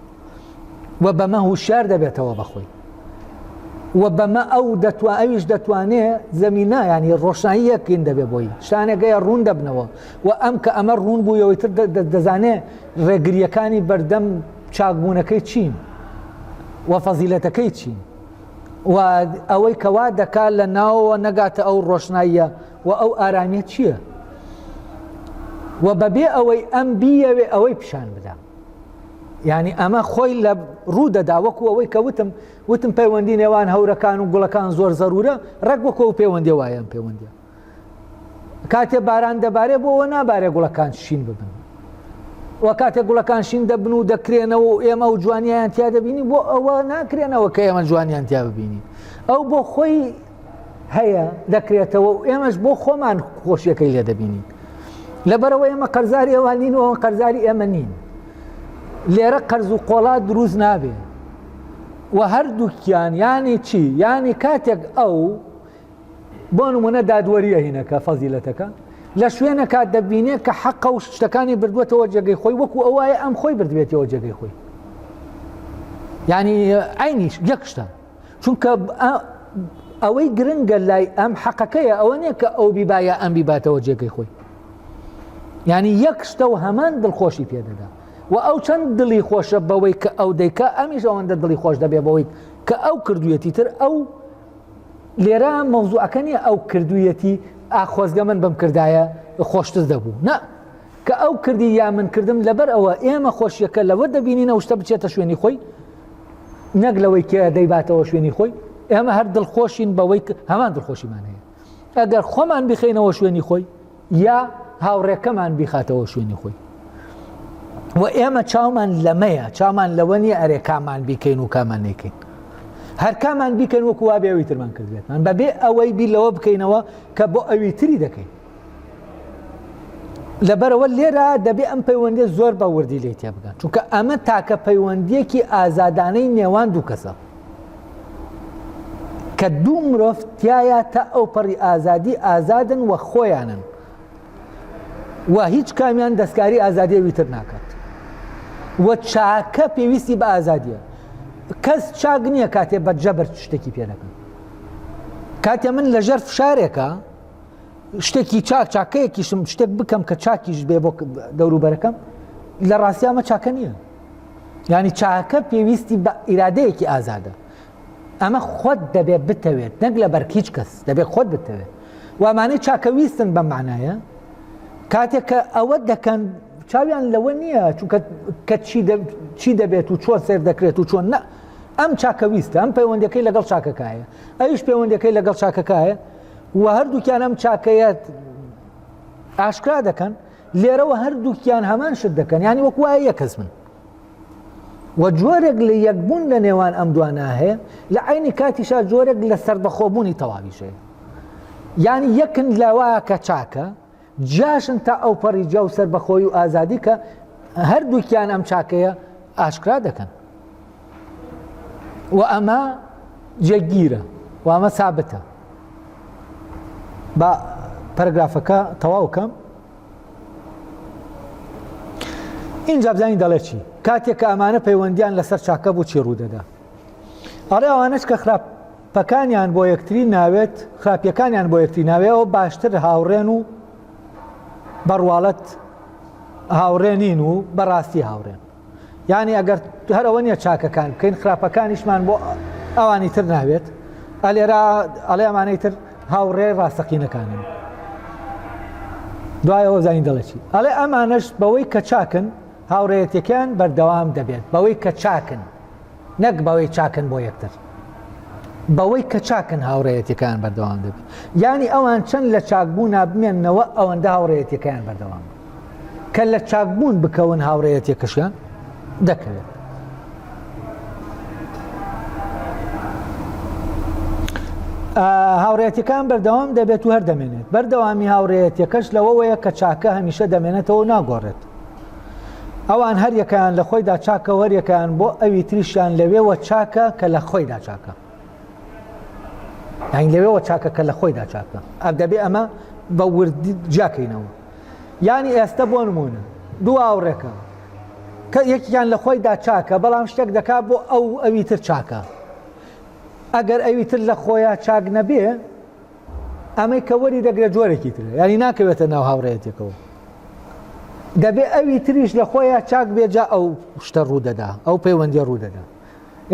و بەمە هوشیار دەبێتەوە بەخۆی و بەمە ئەو دەتوا ئەویش دەتوانێ زەمینە ینی ڕۆشناییەکین دەبێ بۆی شانێکەیە ڕوون دەبنەوە و ئەم کە ئەمە ڕوون بوویەوەی تر دەزانێ ڕێگریەکانی بەردەم چاکبوونەکەی چین و فەزیلەتەکەی چین و ئەوەی کەوا دەکات لە ناوەوە نەگاتە ئەو ڕۆشناییە و ئەو ئارامیە چییە؟ و بەبێ ئەوەی ئەم بیەوێ ئەوەی پیشان بدا یعنی ئەمە خۆی لە ڕوو دەدا وەکو ئەوەی کە وتم وتم پەیوەندی نێوان هەورەکان و گوڵەکان زۆر زەرورە ڕێک وەکو ئەو پەیوەندی وایە ئەم پەیوەندیە کاتێ باران دەبارێ بۆ ئەوە نابارێ گوڵەکان شین ببن و کاتێک گوڵەکان شین دەبن و دەکرێنەوە و ئێمە و جوانیان تیا دەبینی بۆ ئەوە ناکرێنەوە کە ئێمە جوانیان تیا ببینین ئەو بۆ خۆی هەیە دەکرێتەوە و ئێمەش بۆ خۆمان خۆشیەکەی لێ دەبینین لەبەرەوە ئێمە قەرزاری ئەوان نین و قەرزاری ئێمە نین لێرە قەرز و قۆڵا دروست نابێ و هەردووکیان یانی چی یانی کاتێک ئەو بۆ نمونە دادوەریە هینەکە فەزیلەتەکە لە شوێنەکە دەبینێ کە حەقە و شتەکانی بردوێتەوە جێگەی خۆی وەکو ئەوایە ئەم خۆی بردبێتەوە جێگەی خۆی یعنی عینیش یەک شتە چونکە ئەوەی گرنگە لای ئەم حەقەکەیە ئەوە نییە کە ئەو بیبا یا ئەم بیباتەوە جێگەی خۆی یعنی یەک شتە و هەمان دڵخۆشی پێدەدا و ئەو چەند دڵی خۆشە بەوەی کە ئەو دەیکا ئەمیش ئەوەندە دڵی خۆش دەبێ بەوەی کە ئەو کردویەتی تر ئەو لێرە مەوزوعەکە نییە ئەو کردویەتی ئاخۆزگە من بم کردایە خۆشتر دەبوو نا کە ئەو کردی یا من کردم لەبەر ئەوە ئێمە خۆشیەکە لەوە دەبینین ئەو شتە بچێتە شوێنی خۆی نەک لەوەی کێ دەیباتەوە شوێنی خۆی ئێمە هەر دڵخۆشین بەوەی هەمان دڵخۆشیمان هەیە ئەگەر خۆمان بخینەوە شوێنی خۆی یا هاوڕێکەمان بیخاتەوە شوێنی خۆی و ئێمە چاومان لەمەیە چاومان لەوە نییە ئەرێ کامان بیکەین و کامان نەیکەین هەرکامان بیکەن وەکو وابێ ئەوی ترمان کردبێتمان بەبێ ئەوەی بیر لەوە بکەینەوە کە بۆ ئەوی تری دەکەین لەبەرەوە لێرە دەبێ ئەم پەیوەندی زۆر بە وردی لێ تێبگەن چونکە ئەمە تاکە پەیوەندیەکی ئازادانەی نێوان دوو کەسە کە دوو مرۆڤ تایە تا ئەو پەڕی ئازادی ئازادن و خۆیانن و هیچ کامیان دەستکاری ئازادی ئەوی تر ناکات و چاکە پێویستی بە ئازادیە کەس چاک نییە کاتێ بە جەبر شتێکی پێ دەکەن کاتێ من لەژێر فشارێکە شتێکی چاک چاکەیەکیشم شتێک بکەم کە چاکیش بێ بۆ دەوروبەرەکەم لە ڕاستیا ئەمە چاکە نییە ینی چاکە پێویستی بە ئیرادەیەکی ئازادە ئەمە خۆت دەبێت بتەوێت نەک لە بەرک هیچ کەس دەبێت خۆت بتەوێت وامانەی چاکەویستن بەم معنایە کاتێک کە ئەوە دەکەن. چاویان لەوە نییە چونکە کە چی دەبێت و چۆن سێر دەکرێت و چۆن نە ئەم چاکەویستە ئەم پەیوەندەکەی لەگەڵ چاکەکایە ئەویش پەیوەندەکەی لەگەڵ چاکەکایە و هەردووکیان ئەم چاکەیەت ئاشکرا دەکەن لێرەوە هەردووکیان هەمان شت دەکەن یانی وەکو وایە یەک کەس بن و جۆرێک لە یەکبوون لە نێوان ئەم دوانە هەیە لە عینی کاتیشا جۆرێک لە سەربەخۆبوونی تەواویش هەیە یانی یەکن لەوە کە چاکە جیاشن تا ئەو پەڕی جیا و سەربەخۆی و ئازادی کە هەردووکیان ئەم چاکەیە ئاشکرا دەکەن و ئەمە جێگیرە و ئەمە سابتە با پەرگرافەکە تەواو کەم اینجا بزانین دەڵێ چی کاتێک کە ئەمانە پەیوەندیان لەسەر چاکە بوو چی ڕوودەدا ئەڵێ ئەوانەش کە خراپەکانیان بۆ یەکتری ناوێت خراپیەکانیان بۆ یەکتری ناوێ ئەو باشتر هاوڕێن و بەڕواڵەت هاوڕێنین و بەڕاستی هاوڕێن یانی ئەگەر هەر ئەوە نییە چاکەکان بکەین خراپەکانیشمان بۆ ئەوانی تر ناوێت ئەلێرا ئەڵێ ئەمانەی تر هاوڕێ ڕاستەقینەکانن دوایەوە زانین دەڵێ چی ئەڵێ ئەمانەش بەوەی کە چاکن هاوڕێیەتەکان بەردەوام دەبێت بەوەی کە چاکن نەک بەوەی چاکن بۆ یەکتر بەوەی کە چاکن هاوڕێیەتەکان بەردەوام دەبێت یانی ئەوان چەند لە چاکبوونا بمێنەوە ئەوەندە هاوڕێیەتەکەیان بەردەوام کە لە چاکبوون بکەون هاوڕێیەتەکەشیان دەکەوێت. هاوڕێتەکان بەردەوام دەبێت و هەر دەمێنێت بەردەوامی هاوڕێیەتەکەش لەوەوەیە کە چاکە هەمیشە دەمێنێتەوە ناگۆڕێت ئەوان هەر یەکەیان لە خۆیدا چاکە و هەر یەکەیان بۆ ئەوی تریشیان لەوێوە چاکە کە لە خۆیدا چاکە. یانی لەوێوە چاکە کە لە خۆیدا چاکە. ئەم دەبێ ئەمە بە وردی جیاکەینەوە. یانی ئێستە بۆ نموونە دوو هاوڕێکە کە یەکیان لە خۆیدا چاکە بەڵام شتێک دەکا بۆ ئەو ئەوی تر چاکە. ئەگەر ئەوی تر لە خۆیان چاک نەبێ ئەمەی کە وەری دەگرێت جۆرێکی ترە یانی ناکەوێتە ناو هاوڕێیەتێکەوە دەبێ ئەوی تریش لە خۆیان چاک بێ جا ئەو شتە ڕوو دەدا ئەو پەیوەندیە ڕوو دەدا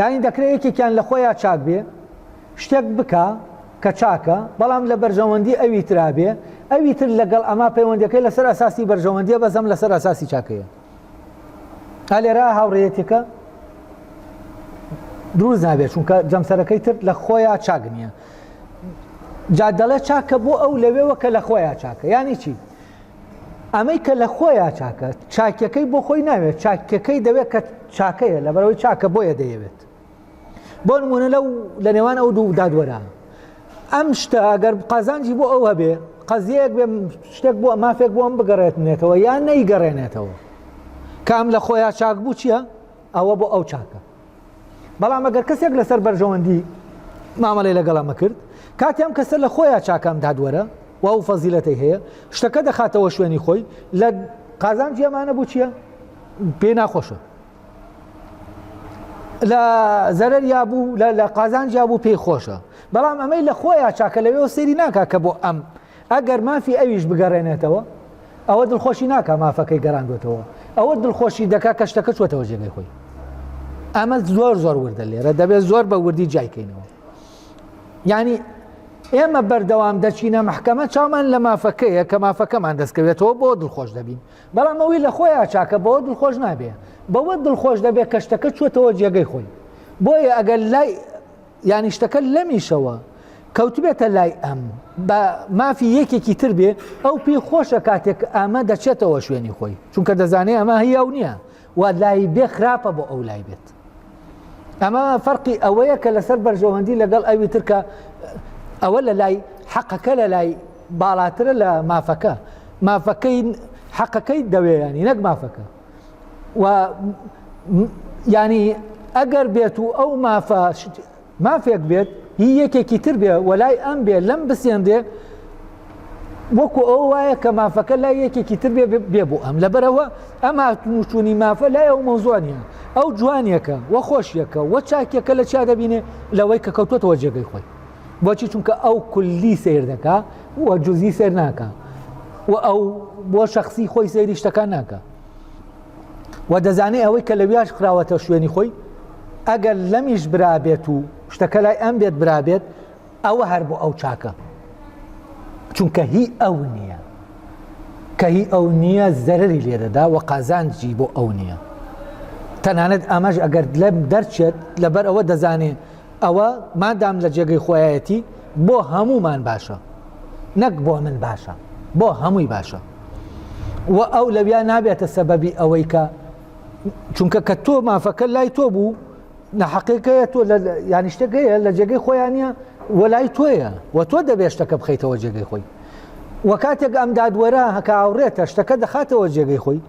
یانی دەکرێت یەکێکیان لە خۆیان چاک بێ شتێک بکە کە چاکە بەڵام لە بەرژەوەندی ئەوی ترا بێ ئەوی تر لەگەڵ ئەما پەیوەندەکەی لەسەر ئەساسی بەرژەوەندیە بەزەم لەسەر ئەساسی چاکەیە ئا لێرە هاوڕێیەتیەکە دروست نابێت چونکە جەمسەرەکەی تر لە خۆیان چاک نییە جا دەڵێ چاکە بۆ ئەو لەوێوە کە لە خۆیان چاکە یانی چی ئەمەی کە لە خۆیان چاکە چاکەکەی بۆ خۆی ناوێت چاکەکەی دەوێت کە چاکەیە لەبەرەوەی چاکە بۆیە دەیەوێت بۆ نمونە لەو لە نێوان ئەو دوو دادوەرە ئەم شتە ئەگەر قازانجی بۆ ئەو هەبێ قەزیەک بێ شتێک بۆ مافێک بۆ ئەم بگەڕێتنێتەوە یان نەیگەڕێنێتەوە کام لە خۆیان چاک بوو چییە ئەوە بۆ ئەو چاکە بەڵام ئەگەر کەسێک لەسەر بەرژەوەندی مامەڵی لەگەڵ ئەمە کرد کاتی ئەم کەسە لە خۆیان چاکەم دادوەرە و ئەو فەزیلەتەی هەیە شتەکە دەخاتەوە شوێنی خۆی لە قازانجی ئەمانە بوو چییە پێ ناخۆشە لە زەرەر یا بوو لە قازانج یا بوو پێی خۆشە بەڵام ئەمەی لە خۆیان چاکە لەوێەوە سەیری ناکا کە بۆ ئەم ئەگەر مافی ئەویش بگەڕێنێتەوە ئەوە دڵخۆشی ناکا مافەکەی گەڕاندوێتەوە ئەوە دڵخۆشی دەکا کە شتەکە چوەتەوە جێگەی خۆی ئەمە زۆر زۆر وردە لێرە دەبێت زۆر بە وردی جایکەینەوە یعنی ئێمە بەردەوام دەچینە محکەمە چاومان لە مافەکەیە کە مافەکەمان دەستکەوێتەوە بۆ دڵخۆش دەبین بەڵام ئەوەی لە خۆیا چاکە بەوە دڵخۆش نابێ، بەوە دڵخۆش دەبێ کە شتەکە چووەتەوە جێگەی خۆی. بۆیە ئەگەر لای یانی شتەکە لەمیشەوە کەوتبێتە لای ئەم بە مافی یەکێکی تر بێ ئەو پێی خۆشە کاتێک ئەمە دەچێتەوە شوێنی خۆی چونکە دەزانێ ئەمە هی ئەو نییە و لای بێ خراپە بۆ ئەو لای بێت. ئەمە فەرقی ئەوەیە کە لەسەر بەرژەوەندی لەگەڵ ئەوی تر کە ئەوە لە لای حەقەکە لە لای باڵاترە لە مافەکە مافەکەی حەقەکەی دەوێ ینی نەک مافەکە و ینی ئەگەر بێت و ئەو مافە مافێک بێت هی یەکێکی تر بێ وەلای ئەم بێ لەم بسێنرێ وەکو ئەو وایە کە مافەکە لای یەکێکی تر بێ بێ بۆ ئەم لەبەرەوە ئەم هاتنوچوونی مافە لای ئەو مەوزوع نییە ئەو جوانیەکە وە خۆشیەکە وە چاکیەکە لە چیا دەبینێ لەوەی کە کەوتوەتەوە جێگەی خۆی بۆچی چونکە ئەو کولی سیر دەکا و جزئی سیر ناکا و ئەو بۆ شخصی خۆی سەیری شتەکان ناکا و دەزانێ ئەوەی کە لەویاش خراوەتە شوێنی خۆی ئەگەر لەمیش برابێت و شتەکە لای ئەم بێت برابێت ئەوە هەر بۆ ئەو چاکە چونکە هی ئەو نییە. کە هی ئەو نییە زەرەری لێ دەدا و قازانجی بۆ ئەو نییە. تەنانەت ئەمەش ئەگەر لەم دەرچێت لەبەر ئەوە دەزانێ ئەوە مادام لە جێگەی خۆیەتی بۆ هەموومان باشە نەک بۆ من باشە بۆ هەمووی باشە و ئەو لەویا نابێتە سەبەبی ئەوەی کە چونکە کە تۆ مافەکە لای تۆ بوو نەحەقێکەیە تۆ ینی شتێک هەیە لە جێگەی خۆیان نیە وەلای تۆیە و تۆ دەبێت شتەکە بخەیتەوە جێگەی خۆی و کاتێک ئەم دادوەرە هەکە هاوڕێتە شتەکە دەخاتەوە جێگەی خۆی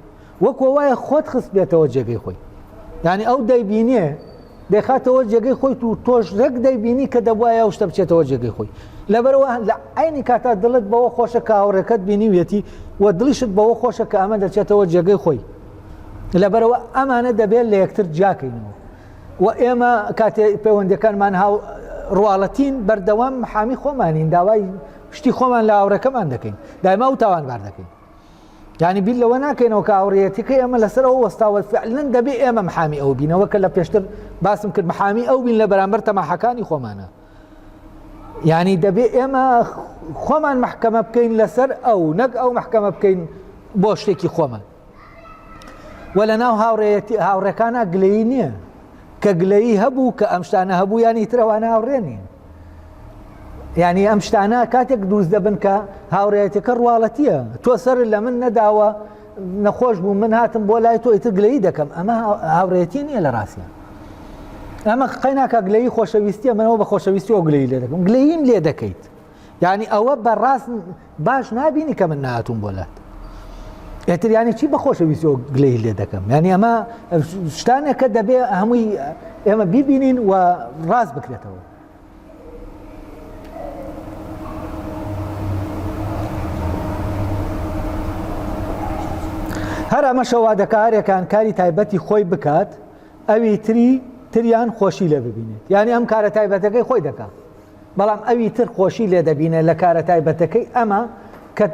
وەکو وایە خۆت خست بێتەوە جێگەی خۆی یعنی ئەو دەیبینێ دەیخاتەوە جێگەی خۆی و تۆش ڕێک دەیبینی کە دەبواە ئەو شتە بچێتەوە جێگەی خۆی لەبەرەوە لە عینی کاتا دڵت بەوە خۆشە کە هاوڕێکەت بینیویەتی و دڵیشت بەوە خۆشە کە ئەمە دەچێتەوە جێگەی خۆی لەبەرەوە ئەمانە دەبێت لە یەکتر جیاکەینەوە و ئێمە کاتێ پەیوەندەکانمان هاو ڕواڵەتین بەردەوام حامی خۆمانین داوای شتی خۆمان لە هاوڕێکەمان دەکەین دایما و تاوانبار دەکەین یعنی بیر لەوە ناکەینەوە کە هاوڕێیەتیەکەی ئێمە لەسەر ئەو وەستاوە فعلەن دەبێ ئێمە محامی ئەو بینەوە کە لە پێشتر باسم کرد محامی ئەو بین لە بەرامبەر تەماحەکانی خۆمانە یعنی دەبێ ئێمە خۆمان محکەمە بکەین لەسەر ئەو نەک ئەو محکەمە بکەین بۆ شتێکی خۆمان و لە ناو هاوڕێیەتی هاوڕێکانە گلەیی نییە کە گلەیی هەبوو کە ئەم شتانە هەبوو یانی ترەوانە هاوڕێ نین یعنی ئەم شتانە کاتێک دروست دەبن کە هاوڕێیەتەکە ڕواڵەتیە تۆ سەر لە من نەداوە نەخۆش بوو من هاتم بۆ لای تۆ ئیتر گلەیی دەکەم ئەمە هاوڕێتی نییە لە ڕاستە ئەمە قەی ناکە گلەیی خۆشەویستیە منەوە بە خۆشەویستیەوە گلەیی لێ دەکەم گلەییم لێ دەکەیت یعنی ئەوە بە ڕاست باش نابینی کە من نهاتوم بۆ لات ئێتر ینی چی بە خۆشەویستەوە گلەی لێ دەکەم ینی ئەمە شتانێکە دەبێ هەمووی ئێمە بیبینین و ڕاست بکرێتەوە هەر ئەمەشەوە دەکارێکان کاری تایبەتی خۆی بکات ئەوی تری تریان خۆشی لێ ببینێت یعنی ئەم کارە تایبەتەکەی خۆی دەکات بەڵام ئەوی تر خۆشی لێ دەبینێت لە کارە تایبەتەکەی ئەمە کە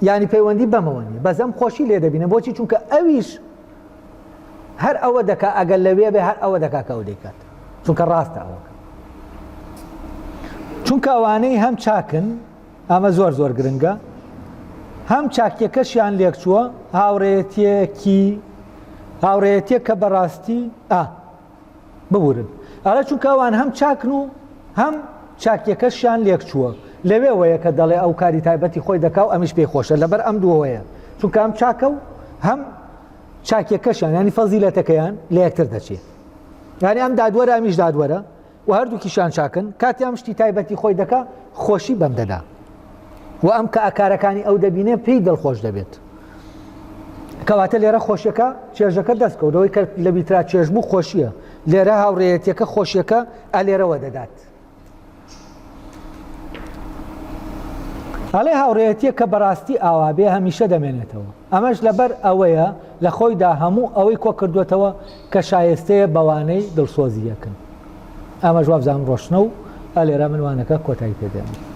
ینی پەیوەندی بەمەوە نیە بەس ئەم خۆشی لێ دەبینە بۆچی چونکە ئەویش هەر ئەوە دەکا ئەگەر لەوێ بێ هەر ئەوە دەکا کە ئەو دەیکات چونکە ڕاستە ئەوەکە چونکە ئەوانەی هەم چاکن ئەمە زۆر زۆر گرنگە هەم چاکیەکەشیان لێکچووە هاوڕێتیەکی هاوڕێتیە کە بەڕاستی ئا ببورن ئەڵێ چونکە ئەوان هەم چاکن و هەم چاکیەکەشیان لێکچووە لەوێوەیە کە دەڵێ ئەو کاری تایبەتی خۆی دەکا و ئەمیش پێی خۆشە لەبەر ئەم دووەیە چونکە ئەم چاکە و هەم چاکیەکەشیان ینی فەزیلەتەکەیان لە یەکتر دەچێت یعنی ئەم دادوەرە ئەمیش دادوەرە و هەردووکیشان چاکن کاتی ئەم شتی تایبەتی خۆی دەکا خۆشی بەم دەدا و ئەم کە ئاکارەکانی ئەو دەبینێ پێی دڵخۆش دەبێت کەواتە لێرە خۆشیەکە چێژەکە دەستکەوت ئەوەی کە لە بیترا چێژ بوو خۆشیە لێرە هاوڕێیەتیەکە خۆشیەکە ئەلێرەوە دەدات ئەڵێ هاوڕێیەتیە کە بەڕاستی ئاوا بێ هەمیشە دەمێنێتەوە ئەمەش لەبەر ئەوەیە لە خۆیدا هەموو ئەوەی کۆ کردوێتەوە کە شایستەیە بەوانەی دڵسۆزیەکن ئەمەش وابزانم ڕۆشنە و ئەلێرە من وانەکە کۆتایی پێدێنم.